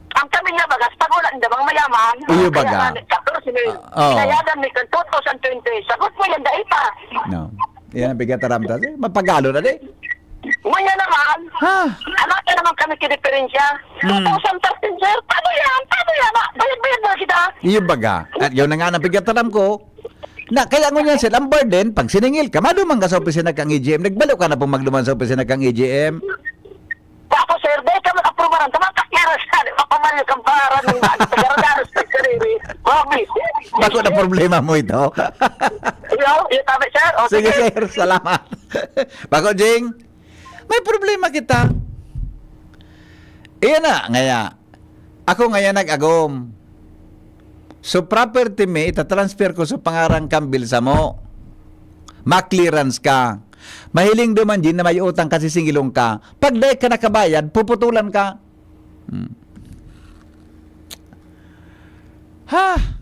Ang kami nga bagas, pag wala ninda mga mayaman, Iyo baga. Kaya nga, katorse mil. Ah, oh. Binayadan ni kan two thousand twenty. Sagot mo yan, dai pa. No. Yan ang pigataram ta. Eh, mapagalo na di. Ngunyan naman, Ha? Anak na naman kami kiniperensya. Hmm. Two thousand thirteen, sir. Paano yan? Paano yan? Ah, bayad-bayad na kita. Iyo baga. At yun na nga ang pigataram ko. Na, kaya ngunyan, sir, ang burden, pag siningil ka, maduman ka sa opisina kang A G M. Nagbalo ka na pong magduman sa opisina kang A G M. Tapos, sir, dahil ka mag-aprobaran, tumatak ka na siya, di ba, pamayo kang pangaran ng mga taga-radar sa sarili. Grabe. Bako na problema mo ito. Iyo, iyo, tabi, sir. O, Sige, sige. Sir, salamat. Bako, Jing, may problema kita. Iyan na, ngaya. Ako ngaya nag-agom. So, property mi, itatransfer ko sa pangaran kang bilsa mo. Ma-clearance ka. Mahiling duman din na may utang kasi singilong ka. Pag dai ka nakabayad, puputulan ka. Hmm. Ha?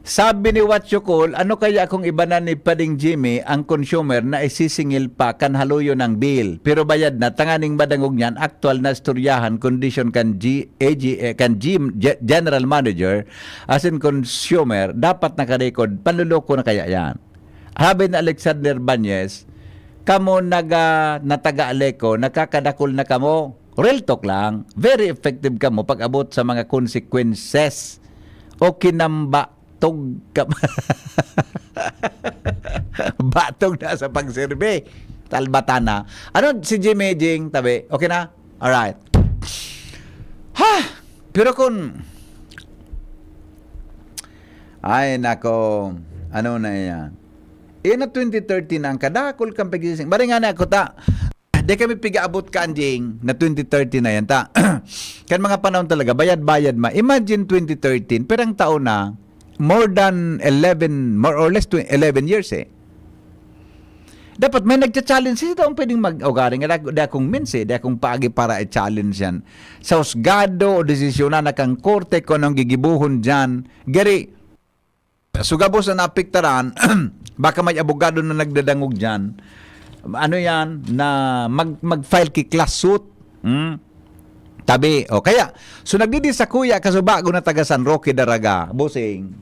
Sabi ni What You Call, "Ano kaya kung ibanan ni Pading Jimmy ang consumer na isisingil pa kan haluyon ng bill? Pero bayad na, tanganing madangog niyan, aktual na istoryahan, kondisyon kan G-, A G, eh, kan G-, Ge-, General Manager, as in consumer, dapat nakarecord, panloloko na kaya yan?" Sabi ni Alexander Banyes, "Kamo naga-, nataga Aleco, nakakadakul na kamo." Real talk lang, very effective kamo pag-abot sa mga consequences o kinamba tog ka-, batog na sa pagserbi. Talbatana. Ano si Jimmy Jing, tabi? Okay na? Alright. Ha! Pero kung, ay, nako. Ano na yan? Yan na twenty thirteen na ang kadakol kang pagising. Bari nga na ako ta. Di kami pigaabot ka, Anjing, na twenty thirteen na yan, ta. Kan mga panahon talaga, bayad-bayad ma. Imagine twenty thirteen, pirang taon na, more than eleven, more or less tw-, eleven years eh. Dapat may nagcha-challenge. Sino daw ang pwedeng mag-, o gari nga, di akong means eh, di akong paagi para i-challenge yan. Sa husgado o desisyonan na kang korte kung anong gigibuhon dyan. Gari, sugabos na naapektaran, baka may abogado na nagdadangog dyan. Ano yan? Na mag-, mag-file ki class suit. Hmm? Tabi. O kaya, so nagdidisakuya ka sa bago na taga San Roque, Daraga. Bossing,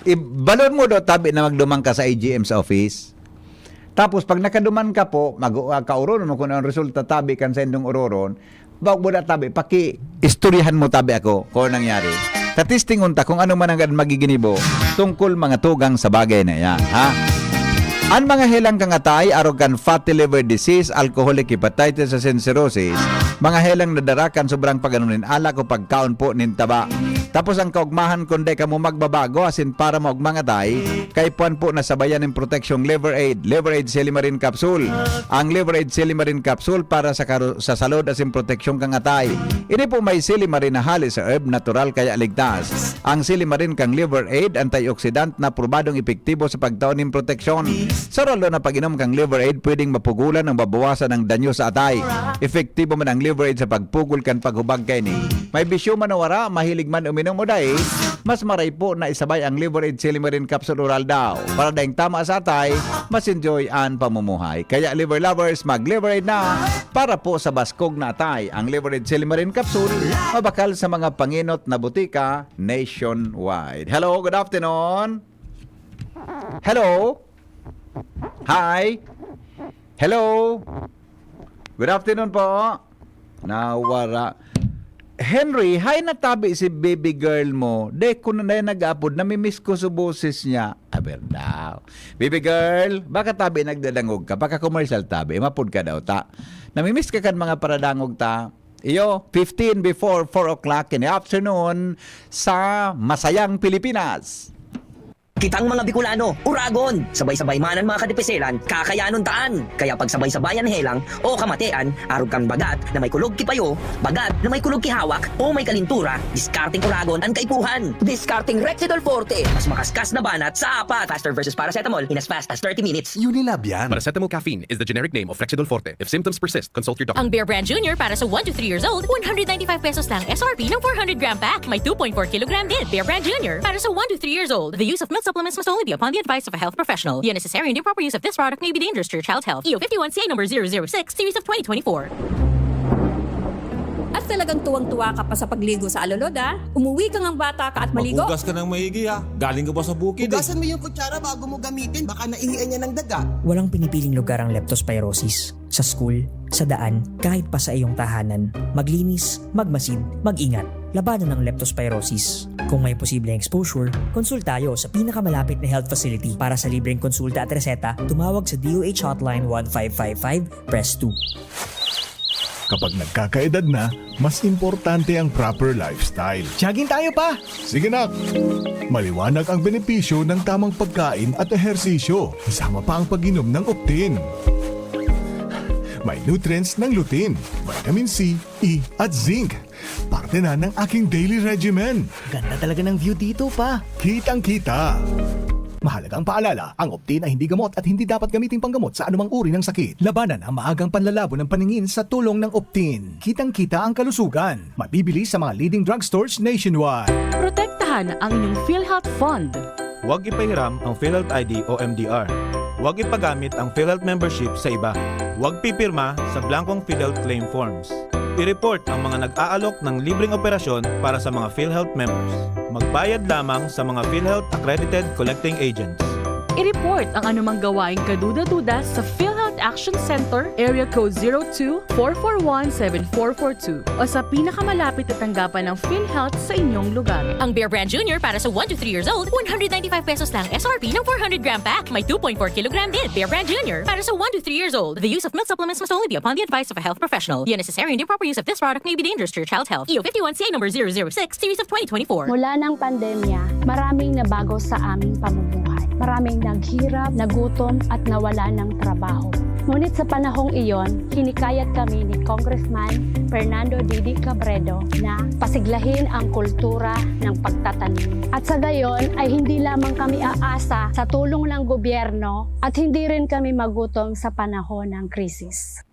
ibalon mo daw tabi na magduman ka sa A G M sa office. Tapos pag nakaduman ka po, mag-, ah, kauroron mo kung anong resulta tabi kan sa indong ororon, ba, wala tabi, paki-istoryahan mo tabi ako kung anong nangyari. Tatistingon ta kung ano man ang magiginibo tungkol mga tugang sa bagay na yan, ha? Ang mga helang kangatay, arog kan fatty liver disease, alcoholic hepatitis, asin cirrhosis, mga helang nadara kan sobrang pag-anom nin alak o pagkaon po nin taba. Tapos ang kaugmahan, kung di kamo magbabago, asin para maugmang atay, kaipuhan po na sabayan nin proteksyong Liver Aid, Liver Aid Silimarin Capsule. Ang Liver Aid Silimarin Capsule para sa karu-, sa salud asin proteksyon kan atay. Ini po may silimarin na halis herb, natural kaya ligtas. Ang silimarin kang Liver Aid, antioxidant na probadong epektibo sa pagtao nin proteksyon. Sa ralo na pag-inom kang Liver Aid, pwedeng mapugulan ang babawasan ng danyo sa atay. Epektibo man ang Liver Aid sa pagpugol kan paghubag kaini. May bisyo man o wara, mahilig man uminom o dai, mas maray po na isabay ang Liver Aid Silimarin Capsule Oral daw. Para daing tama sa atay, mas enjoy ang pamumuhay. Kaya Liver Lovers, mag-Liver Aid na para po sa baskog na atay. Ang Liver Aid Silimarin Capsule, mabakal sa mga pangenot na botika nationwide. Hello, good afternoon. Hello? Hi? Hello? Good afternoon po. Nawara. Henry, hay natabi si baby girl mo. Di ko na yan nag-aapod. Namimiss ko sa boses niya. Aber daw. Baby girl, baka tabi nagdadangog ka. Baka commercial tabi. Mapod ka daw ta. Namimiss ka kan mga paradangog ta. Iyo, fifteen before four o'clock in the afternoon sa Masayang Pilipinas. Kitang mga Bicolano, uragon! Sabay-sabay man an mga kadipiselan, kakayanon taan! Kaya pagsabay-sabayan helang o kamatean, arog kan bagat na may kulog ki payo, bagat na may kulog ki hawak, o may kalintura, diskarteng uragon an kaipuhan! Diskarteng Rexidol Forte, mas makaskas na banat sa apat! Faster versus paracetamol in as fast as thirty minutes. Unilab yan. Paracetamol caffeine is the generic name of Rexidol Forte. If symptoms persist, consult your doctor. Ang Bear Brand Junior para sa one to three years old, one hundred ninety-five pesos lang S R P ng four hundred gram pack. May two point four kilogram din. Bear Brand Junior para sa one to three years old. The use of milk supplements must only be upon the advice of a health professional. The unnecessary and improper use of this product may be dangerous to your child's health. E O fifty-one C A number zero zero six, series of twenty twenty-four. At talagang tuwang-tuwa ka pa sa pagligo sa alulod, ah. Umuwi ka ngang bata ka at maligo. Maghugas ka ng maigi, ha. Galing ka pa sa bukid, eh. Hugasan mo yung kutsara bago mo gamitin. Baka naihian niya ng daga. Walang pinipiling lugar ang leptospirosis. Sa school, sa daan, kahit pa sa iyong tahanan. Maglinis, magmasid, mag-ingat. Labanan ang leptospirosis. Kung may posibleng exposure, konsulta tayo sa pinakamalapit na health facility. Para sa libreng konsulta at reseta, tumawag sa D O H Hotline one five five five, press two. Kapag nagkakaedad na, mas importante ang proper lifestyle. Jogging tayo, pa! Sige, nak! Maliwanag ang benepisyo ng tamang pagkain at ehersisyo, kasama pa ang pag-inom ng Optin. May nutrients ng lutein, vitamin C, E, at zinc. Parte na ng aking daily regimen. Ganda talaga ng view dito, pa. Kitang-kita. Mahalagang paalala, ang Optin ay hindi gamot at hindi dapat gamiting panggamot sa anumang uri ng sakit. Labanan ang maagang panlalabo ng paningin sa tulong ng Optin. Kitang-kita ang kalusugan. Mabibili sa mga leading drugstores nationwide. Protektahan ang inyong PhilHealth Fund. Huwag ipahiram ang PhilHealth I D o M D R. Huwag ipagamit ang PhilHealth membership sa iba. Huwag pipirma sa blankong PhilHealth claim forms. I-report ang mga nag-aalok ng libreng operasyon para sa mga PhilHealth members. Magbayad lamang sa mga PhilHealth accredited collecting agents. I-report ang anumang gawaing kaduda-duda sa PhilHealth Action Center, Area Code zero two, four four one, seven four four two, o sa pinakamalapit na tanggapan ng PhilHealth sa inyong lugar. Ang Bear Brand Junior para sa one to three years old, one hundred ninety-five pesos lang S R P ng four hundred gram pack. May two point four kilogram din. Bear Brand Junior para sa one to three years old. The use of milk supplements must only be upon the advice of a health professional. The unnecessary and improper use of this product may be dangerous to your child's health. E O fifty-one C A number zero zero six, series of twenty twenty-four. Mula ng pandemya, maraming nabago sa aming pamumuhay. Maraming naghirap, nagutom at nawalan ng trabaho. Ngunit sa panahong iyon, hinikayat kami ni Congressman Fernando Didi Cabredo na pasiglahin ang kultura ng pagtatanim. At sa gayon ay hindi lamang kami aasa sa tulong ng gobyerno at hindi rin kami magutom sa panahon ng krisis.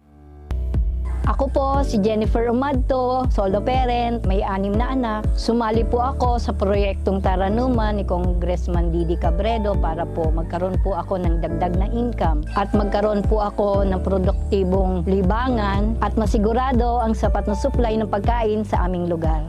Ako po si Jennifer Umadto, solo parent, may anim na anak. Sumali po ako sa proyektong Taranuman ni Congressman Didi Cabredo para po magkaroon po ako ng dagdag na income at magkaroon po ako ng produktibong libangan at masigurado ang sapat na supply ng pagkain sa aming lugar.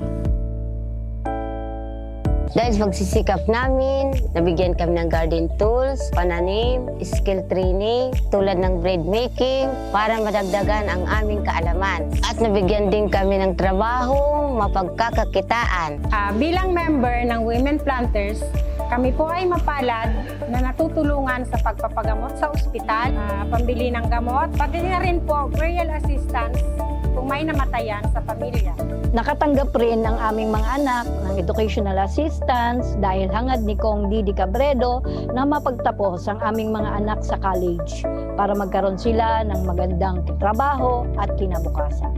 Dahil sa pagsisikap namin, nabigyan kami ng garden tools, pananim, skill training, tulad ng bread making, para madagdagan ang aming kaalaman. At nabigyan din kami ng trabaho, mapagkakakitaan. Ah, bilang member ng Women Planters, kami po ay mapalad na natutulungan sa pagpapagamot sa ospital, ah, pambili ng gamot, pati na rin po burial assistance kung may namatayan sa pamilya. Nakatanggap rin ang aming mga anak ng educational assistance dahil hangad ni Cong Didi Cabredo na mapagtapos ang aming mga anak sa college para magkaroon sila ng magandang trabaho at kinabukasan.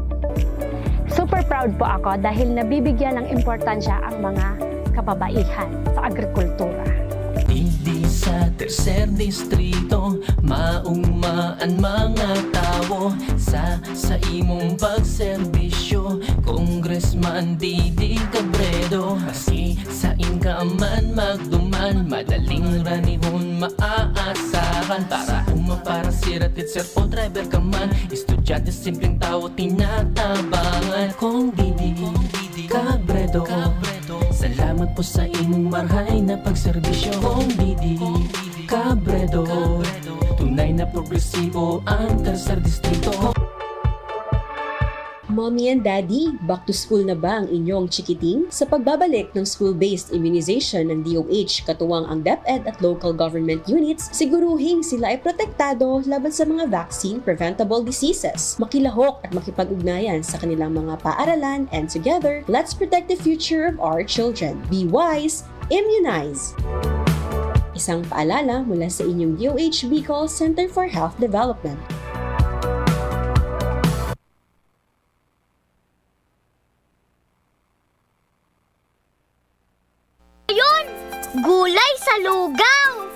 Super proud po ako dahil nabibigyan ng importansya ang mga kababaihan sa agrikultura. Digdi sa tercer distrito, maugma an mga tawo sa, sa imong pagserbisyo, Congressman Didi Cabredo. Maski sain ka man magduman, madaling ranihon maaasahan. Para uma, para sira, teacher o driver ka man, estudyante, simpleng tawo, tinatabangan. Cong Didi Cabredo, salamat po sa imong marhay na pagserbisyo. Cong Didi Cabredo, tunay na progresibo ang tercer distrito. Mommy and Daddy, back to school na ba ang inyong chikiting? Sa pagbabalik ng school-based immunization ng D O H, katuwang ang DepEd at local government units, siguruhing sila ay protektado laban sa mga vaccine-preventable diseases. Makilahok at makipag-ugnayan sa kanilang mga paaralan, and together, let's protect the future of our children. Be wise, immunize! Isang paalala mula sa inyong D O H Bicol Center for Health Development. Ayun! Gulay sa lugaw!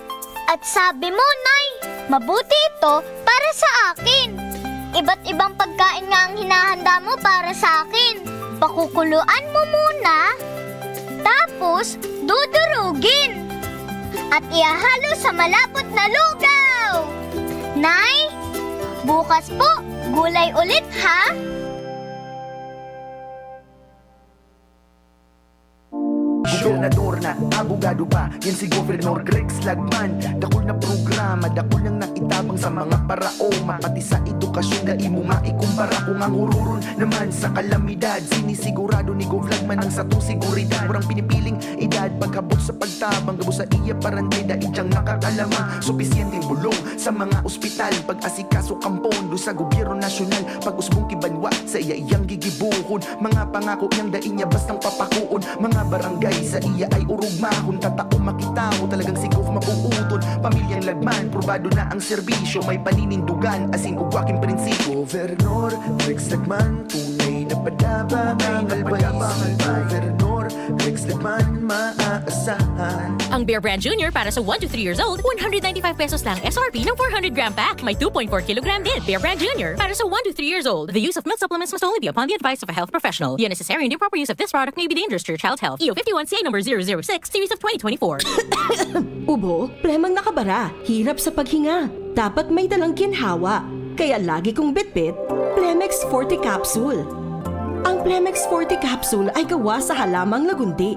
At sabi mo, Nay, mabuti ito para sa akin. Iba't ibang pagkain nga ang hinahanda mo para sa akin. Pakukuluan mo muna, tapos dudurugin. At ihahalo sa malapot na lugaw! Nay, bukas po, gulay ulit ha! Gobernador na, abogado pa, yan si Governor Greg Slagman. Dakul na programa, dakul nang naitabang sa mga paraoma, pati sa edukasyon, dai mo maikumpara. Kung ang hururon naman sa kalamidad, sinisigurado ni Gov Lagman ang satong seguridad. Walang pinipiling edad, pagkabot sa pagtabang, gabos sa iya parante, dai diyang makakalama. Supisyenteng bulong sa mga ospital, pag-asikaso kan pondo sa gobyerno nasyonal, pag-usbong ki banwa, sa iya iyang gigibohon. Mga pangako niyang dai niya bastang papakoon. Mga barangay sa iya ay orog mahon. Tatao makita mo talagang si Gov mabuuton. Pamilyang Lagman, probado na ang serbisyo. May paninindugan, asin ugwa king prinsipyo. Governor Rex Lagman, tunay na padaba ang always. Governor Rex Lagman, maaasahan. Ang Bear Brand Junior para sa one to three years old, one hundred ninety-five pesos lang S R P ng four hundred gram pack. May two point four kilogram din. Bear Brand Junior para sa one to three years old. The use of milk supplements must only be upon the advice of a health professional. The unnecessary and improper use of this product may be dangerous to your child's health. E O fifty-one C A number zero zero six, series of twenty twenty-four. Ubo, plemang nakabara, hirap sa paghinga. Dapat may dalang ginhawa. Kaya lagi kong bitbit, Plemex Forte Capsule. Ang Plemex Forte Capsule ay gawa sa halamang lagundi.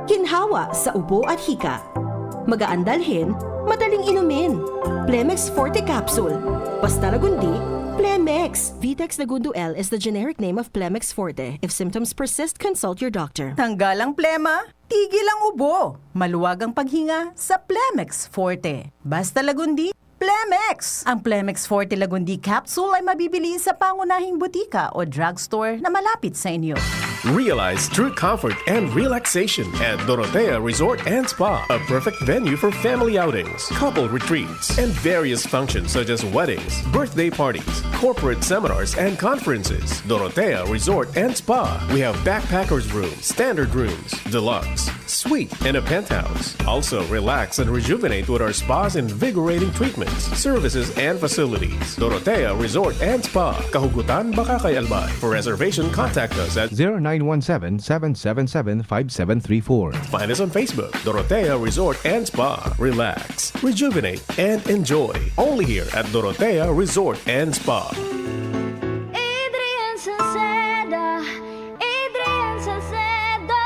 Ginhawa sa ubo at hika. Magaan dalhin, madaling inumin. Plemex Forte Capsule. Basta lagundi, Plemex! Vitex Lagundo L is the generic name of Plemex Forte. If symptoms persist, consult your doctor. Tanggal ang plema, tigil ang ubo. Maluwag ang paghinga sa Plemex Forte. Basta lagundi, Plemex! Ang Plemex Forte Lagundi Capsule ay mabibili sa pangunahing butika o drugstore na malapit sa inyo. Realize true comfort and relaxation at Dorotea Resort and Spa, a perfect venue for family outings, couple retreats, and various functions such as weddings, birthday parties, corporate seminars, and conferences. Dorotea Resort and Spa. We have backpackers rooms, standard rooms, deluxe, suite, and a penthouse. Also, relax and rejuvenate with our spa's invigorating treatments, services, and facilities. Dorotea Resort and Spa, Kahugutan, Bacacay, Albay. For reservation, contact us at zero nine one seven, seven seven seven, five seven three four. Find us on Facebook, Dorotea Resort and Spa. Relax, rejuvenate, and enjoy. Only here at Dorotea Resort and Spa. Adrian Salceda, Adrian Salceda.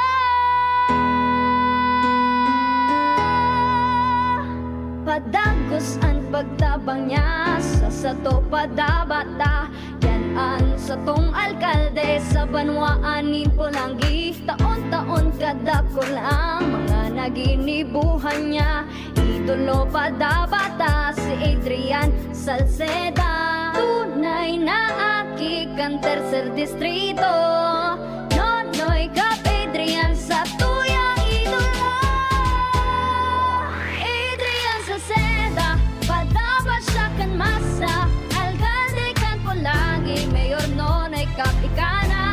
Padagos an pagtabang niya sa sato padabata. Yan an satong alkalde sa banwaan nin Polangui. Taon-taon kadakul ang mga naginibuhan niya. Idolo padabata si Adrian Salceda. Tunay na aki kan tercer distrito. Nonoy Cap Adrian sa tuyang idolo. Adrian Salceda, padaba siya kan masa. Alkalde kan Polangui, Mayor Nonoy Cap ika na.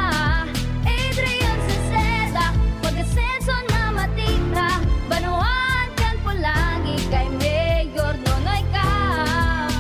Adrian Salceda, pag-asenso na matita. Banwaan kan Polangui kay Mayor Nonoy Cap.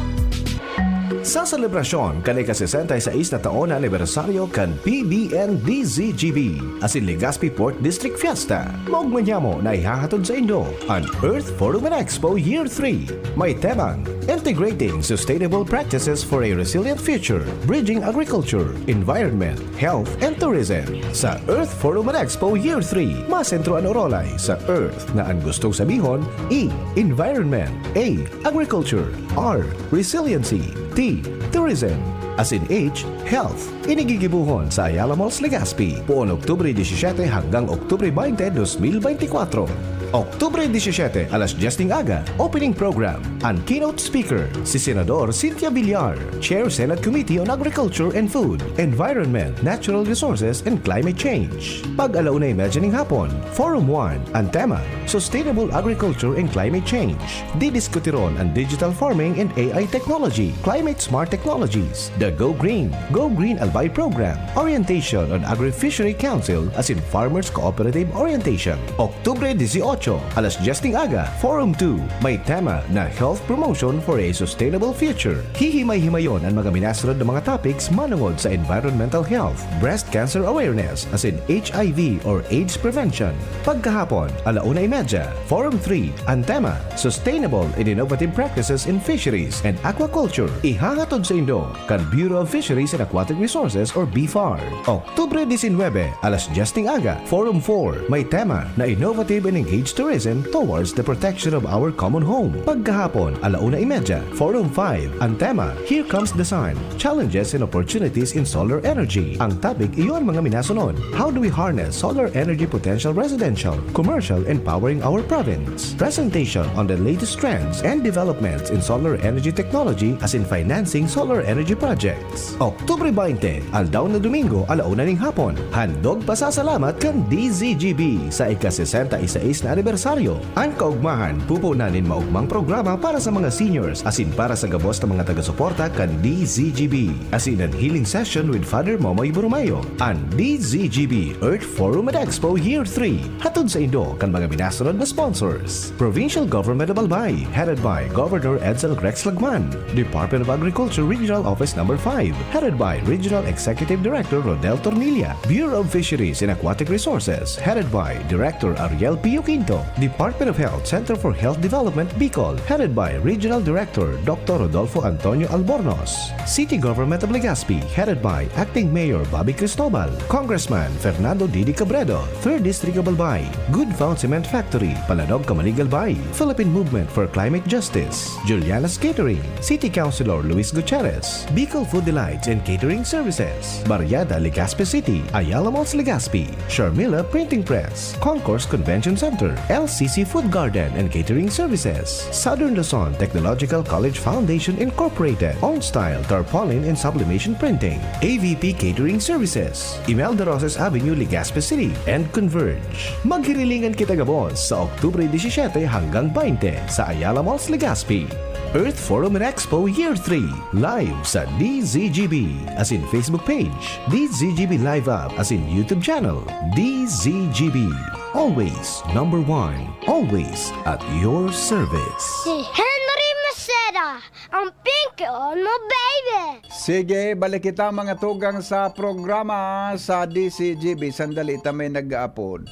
Sa selebrasyon kan ika-sesenta y seis na taon na anibersaryo kan P B N D Z G B asin Legazpi Port District Fiesta, maogma niamo na ihahatod saindo an Earth Forum and Expo Year three. May temang Integrating Sustainable Practices for a Resilient Future, Bridging Agriculture, Environment, Health, and Tourism. Sa Earth Forum and Expo Year three, masentro an orolay sa Earth na an gustong sabihon, E, Environment, A, Agriculture, R, Resiliency, T, Tourism, asin H, Health. Ini gigibohon sa Ayala Malls, Legazpi, poon Oktubre disisiete hanggang Oktubre baynte, dos mil baynte kwatro. Oktubre disisiete, alas dyes ning aga, opening program. An keynote speaker, si Senador Cynthia Villar, Chair Senate Committee on Agriculture and Food, Environment, Natural Resources, and Climate Change. Pag alauna y medya ning hapon, Forum one, an tema, Sustainable Agriculture and Climate Change. Didiskutiron an digital farming and A I technology, climate smart technologies, the Go Green, Go Green Albay Program, orientation on Agri-Fishery Council asin Farmers Cooperative Orientation. Oktubre dieciocho, alas dyes ning aga, Forum two, may tema na Health Promotion for a Sustainable Future. Hihimay-himayon an mga minasunod na mga topics manungod sa environmental health, breast cancer awareness, asin H I V or AIDS prevention. Pagkahapon, alauna y medya, Forum three, an tema, Sustainable and Innovative Practices in Fisheries and Aquaculture. Ihahatod saindo kan Bureau of Fisheries and Aquatic Resources or BFAR. Oktubre diecinuebe, alas dyes ning aga, Forum four, may tema na Innovative and Engaged Tourism Towards the Protection of Our Common Home. Pagkahapon, alauna y medya, Forum five, an tema, Here Comes the Sun, Challenges and Opportunities in Solar Energy. Ang topic, iyo an mga minasunod. How do we harness solar energy potential residential, commercial, and powering our province? Presentation on the latest trends and developments in solar energy technology asin financing solar energy projects. Oktubre baynte, aldaw na Domingo, alauna ning hapon. Handog pasasalamat kan D Z G B sa ika-sesenta y seis na anibersaryo. An kaugmahan, pupunan nin maugmang programa para sa mga seniors asin para sa gabos na mga taga-suporta kan D Z G B, asin an healing session with Father Momoy Borromeo. An D Z G B Earth Forum and Expo Year three. Hatod saindo kan mga minasunod na sponsors: Provincial Government of Albay, headed by Governor Edsel Rex Lagman. Department of Agriculture Regional Office Number five, headed by Regional Executive Director Rodel Tornilla. Bureau of Fisheries and Aquatic Resources, headed by Director Ariel Pio Quinto. Department of Health Center for Health Development Bicol, headed by Regional Director Doctor Rodolfo Antonio Albornoz. City Government of Legazpi, headed by Acting Mayor Bobby Cristobal. Congressman Fernando Didi Cabredo, Third District of Albay. Good Found Cement Factory, Palanog, Camalig, Albay. Philippine Movement for Climate Justice, Juliana's Catering. City Councilor Luis Gutierrez, Bicol Food Delights and Catering Services, Barriada, Legazpi City, Ayala Malls, Legazpi, Sharmila Printing Press, Concourse Convention Center, L C C Food Garden and Catering Services, Southern Luzon Technological College Foundation Incorporated, On Style Tarpaulin and Sublimation Printing, A V P Catering Services, Imelda Roses Avenue, Legazpi City, and Converge. Maghirilingan kita gabos sa Oktubre diecisiete hanggang baynte sa Ayala Malls, Legazpi. Earth Forum and Expo Year three, live sa D Z G B, asin Facebook page, D Z G B Live App, asin YouTube channel, D Z G B. Always number one, always at your service. Si Henry Maceda, ang pinky on mo, baby! Sige, balik kita, mga tugang, sa programa sa D Z G B. Sandali, ta may nag-aapod.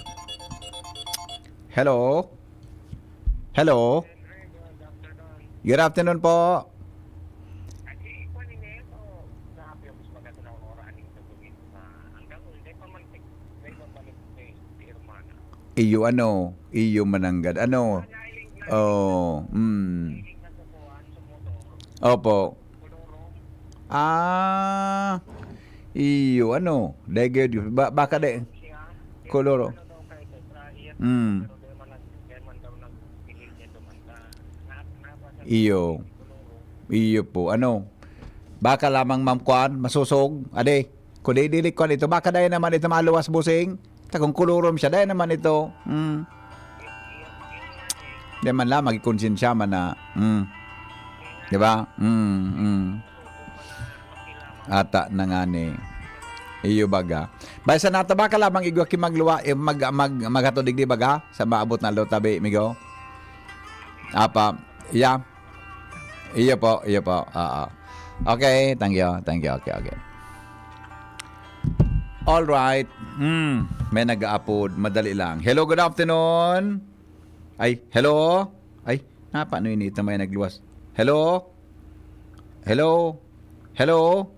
Hello? Hello? Good afternoon po. Iyo ano, iyo mananggad. Ano? Oh, mm. Opo. Ah, iyo ano, dai gayud, ba-, baka dai, kolor. Mm. Iyo. Iyo po. Ano? Baka lamang, ma'am, kwan, masusog. Ade, kung di, dili kwan ito, baka dai naman ito maluwas, busing. Ta kung kolorom siya, dai naman ito. Mm. Di man lang, magkonsensya man na. Mm. Di ba? Mm, mm. Ata na nga ni. Iyo baga. Basta nata, baka lamang igwa ki magluwa, eh, mag, mag, maghatod digdi baga, sa maabot na lo tabi, migo. Apa, iya. Iyo po, iyo po. Oo. Okay, thank you, thank you. Okay, okay. All right. Hmm, may nag-aapod. Madali lang. Hello, good afternoon. Ay, hello? Ay, na, paano yun? Ito may nagluwas. Hello? Hello? Hello?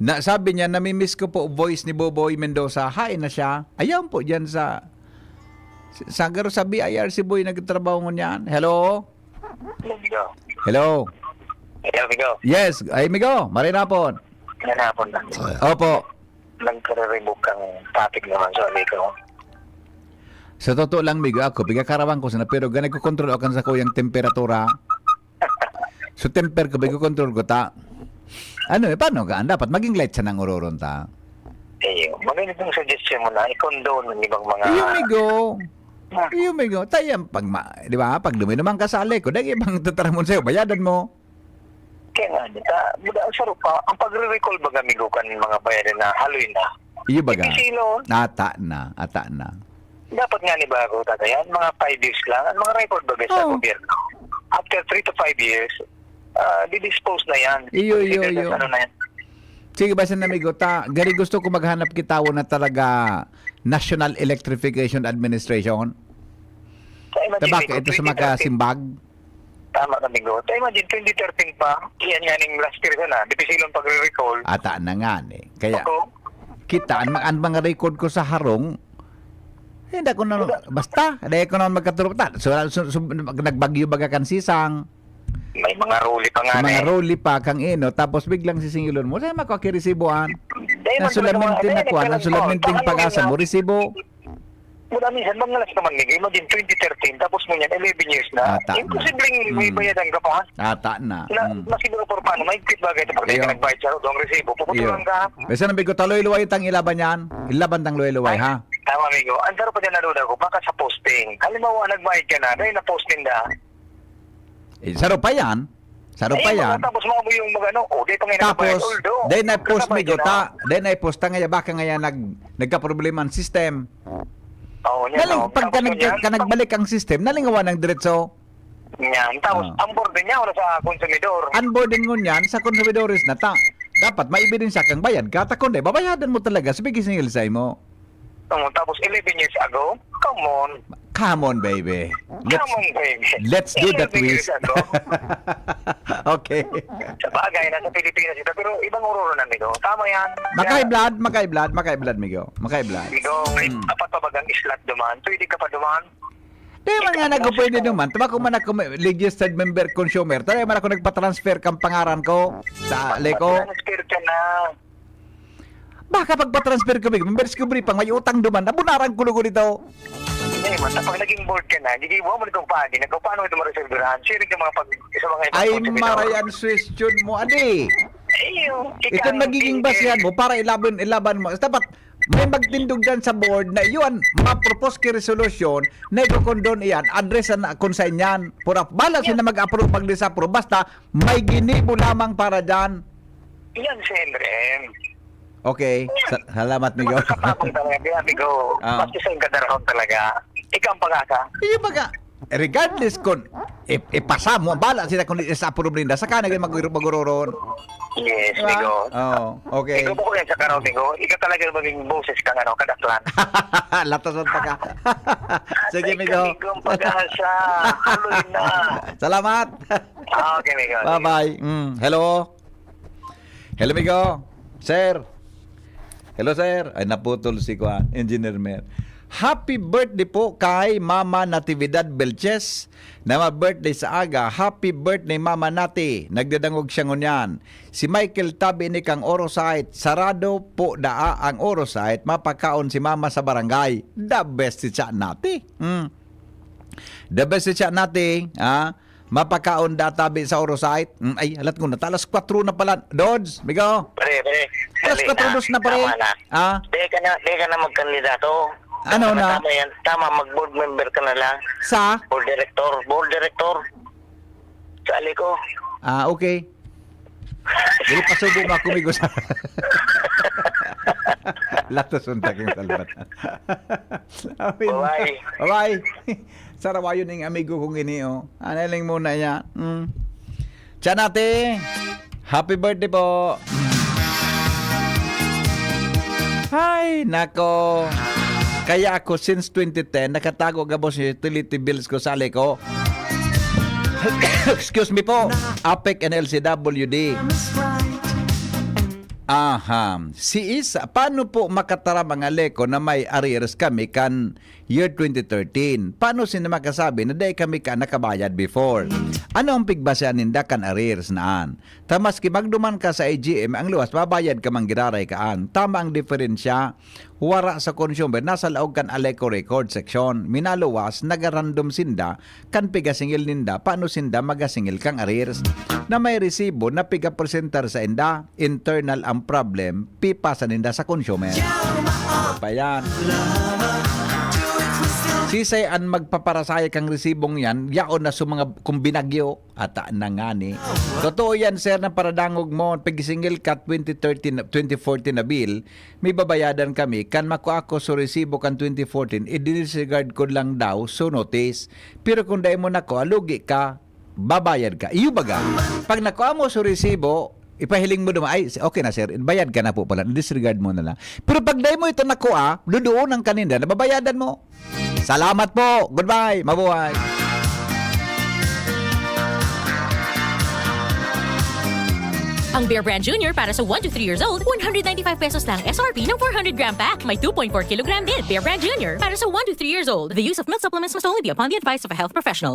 Na, sabi niya, "Namimiss ko po voice ni Boboy Mendoza." Hain na siya? Ayan po, dyan sa, sa, garo sa B I R si Boy nagtatrabaho ngunyan. Hello? Hello. Hello? Hello, amigo. Yes. Ay, amigo. Maray na po. Maray na po. Opo. Nagkariribok kang topic naman, so, amigo. Sa totoo lang, migo, ako, pigakarawan ko sana, pero ganay ko kontrol ako kan sakuyang temperatura. So, temper ko, bigo kontrol ko ta. Ano eh, paano ka? Dapat maging light sa nang uroron ta. Iyo, maganda itong suggestion mo na i-condone ng ibang mga... Iyo, migo. Ah. Iyo, migo. Tayo yan, pag, ma, di ba? Pag duminuman ka sa aliko, dahil ibang tataramon sa'yo, bayadan mo. Kaya nga, di ta, buda, ang sarap pa, ang pagre-recall ba, amigo, kan mga bayarin na haloy na? Iyo baga? Ipisilon. Ata na, ata na. Dapat nga ni bago, tagayan, mga five years lang. Ang mga record ba sa Oh. gobyerno? After three to five years, ah, di-dispose na yan. Iyo, iyo, Consider iyo. na ano na yan. Sige, basta na, migo, ta, gari gusto ko maghanap kita na talaga National Electrification Administration. Sa imagine, Tabak, amigo, ito sa twenty thirteen. Makasimbag. Tama ka, amigo. Sa imagine, twenty thirteen pa, iyan nga ning last year na, dipisilon pagre-recall. Ata na nga eh. Kaya, Ako, kita, ang, ang mga record ko sa harong, hindi ko na, basta, dahil ko naman magkaturuptan. So, so, so, nagbagyo baga kan sisang, may mga ruli pa nga sa mga na eh. Roli pa, kang ino, tapos biglang sisingilon mo, sa'yo mako kiresiboan. Dahil Nasulamento na kuha, nasulamento yung pag-asa mo, resibo. Mula minsan, mga last naman, Miguel, imagine twenty thirteen, tapos mo niyan, eleven years na. Ata na. Imposibleng may Mm. bayadan ka pa. Ata na. Na, Mm. na siguro por paano, may kit bagay ito pag Iyo. Ka nagbayad sa utang resibo, Iyo. puputulan ka. Basta na, bigo, taloy luway tang ilaban yan. Ilaban tang luway-luway, ha? Tama, amigo. Ang sarap pa dyan, naduda ko, baka sa posting. Halimbawa, nagbayad ka na, dahil na-posting na. Eh, saro pa yan. Saro pa Ayun, yan. Tapos mo yung mag-ano, oh, di pa nga Tapos, nagbayad. Although, dahil na-post, nagbayad migo, ka na. Ta. Dahil na-post ta ngaya, baka ngaya nag, nagkaproblema ang system. Oo, niya, Naling, no? pagka Tapos nag, niyan, ka nagbalik ang system, nalingawan ng diretso. Yan. Tapos, Ah. ang burden niya, wala sa konsumidor. Ang burden ngunyan sa konsumidores na ta. Dapat may ebidensya kang bayad ka. Ta kundi, babayadan mo talaga. Sabi gisingil sa imo. Oo, tapos, eleven years ago, come on. Come on, baby. Let's, Come on, baby. let's do that Eleven wish. years ago. Okay. Sa bagay, nasa Pilipinas ito. Pero ibang ururo na, amigo. Tama yan. Makaiblad, makaiblad, makaiblad, migo. Makaiblad. Amigo, may Hmm. apat pa bagang islat duman. Pwede ka pa duman. Di man nga nagpwede naman. Tama ko man ako may registered member consumer. Tayo man ako nagpa-transfer kang pangaran ko sa Leko. Transfer ka na. Baka pagpa-transfer ko, migo, member discovery pang may utang duman. Nabunaran ko lugo dito. Hindi, man. Kapag naging board ka na, gigibuha mo nitong pagi. Nagpaano ito mareservirahan? Sharing ka mga pag... Sa mga ibang Ay, konsumidor. maray ang suwestyon mo, adi. Iyo. Ito ang magiging basihan mo para ilaban, ilaban mo. Dapat may magtindog dyan sa board na iyon, ma-propose ki resolution na ikukondon iyan, address na kung sa inyan. Pura, bala sila mag-approve, mag-disapprove. Basta, may ginibo lamang para dyan. Yan si Henry M. Okay. Sa- salamat, migo. Makakapagod talaga, di, amigo. Ah. Basta sa kadarahon talaga. Ikaw ang pag-asa. Iyo baga, regardless kung ip- ipasa mo, bala sila kung di sa problema, saka na mag-, mag-uroron. Yes, Diba? amigo. Oo, okay. Ikaw po yan sa karaw, amigo. Ikaw talaga maging boses kang ano, kadaklan. Latos ang taka. Sige, Ay, migo. Amigo, ang pag-asa. Tuloy na. Salamat. Ah, okay, amigo. Bye-bye. Mm. Hello? Hello, migo. Sir. Hello, sir. Ay, naputol si Kuan, Engineer Mer. Happy birthday po kay Mama Natividad Belches na ma-birthday sa aga. Happy birthday, Mama Nati. Nagdadangog siya ngunyan. Si Michael tabi ni kang Orosite, sarado po daa ang Orosite, mapakaon si Mama sa barangay. The best si Cha Nati. Mm. The best si Cha Nati, ha? Mapakaon da tabi sa Orosite. Mm, ay, halat ko na. Alas kwatro na pala. Dods, migo. Pre, pre. Alas Dali kwatro na. Dos na, pre. Tama na. Ah? Di ka na, di ka na magkandidato. Ano Tama, na? Tama yan. Tama, mag-board member ka na lang. Sa? Board director. Board director. Sa Aliko. Ah, okay. Dili pasubo mo ako, migo, sa latos unta king salbat. Amin. Bye-bye. Bye-bye. Sarawayon ning amigo kong ini, oh. Analing muna niya. Mm. Cha Nati, happy birthday po. Ay, nako. Kaya ako, since twenty ten, nakatago gabos yung utility bills ko sa Aliko. Excuse me po. APEC and L C W D. Aha. Si Isa, paano po makataram ang Aliko na may arrears kami kan year twenty thirteen. Paano sinda makasabi na dai kami ka nakabayad before? Ano ang pigbasehan ninda kan arrears na an? Ta maski magduman ka sa A G M, ang luwas babayad ka man giraray kaan. Tama ang diferensya. Wara sa consumer, nasa laog kan Aleco record section. Minaluwas, nagarandom sinda kan pigasingil ninda, paano sinda magasingil kang arrears na may resibo na pigapresentar sa inda? Internal ang problem, pipasa ninda sa consumer. Ano pa yan? Sisay an magpaparasaya kang resibong yan, yaon na sa mga kumbinagyo, ata na ngani. Totoo yan, sir, na paradangog mo, pigisingil ka twenty thirteen, twenty fourteen na bill, may babayadan kami, kan makua ko sa resibo kan twenty fourteen, i-disregard ko lang daw, so notice. Pero kung dai mo nakua, lugi ka, babayad ka. Iyo baga, pag nakua mo sa resibo, ipahiling mo duman, "Ay, okay na, sir, bayad ka na po pala, disregard mo na lang." Pero pag dai mo ito nakua, duduon ang kaninda, nababayadan mo. Salamat po. Goodbye. Mabuhay. Ang Bear Brand Junior para sa one to three years old, one hundred ninety-five pesos lang S R P ng four hundred gram pack. May two point four kilogram din. Bear Brand Junior para sa one to three years old. The use of milk supplements must only be upon the advice of a health professional.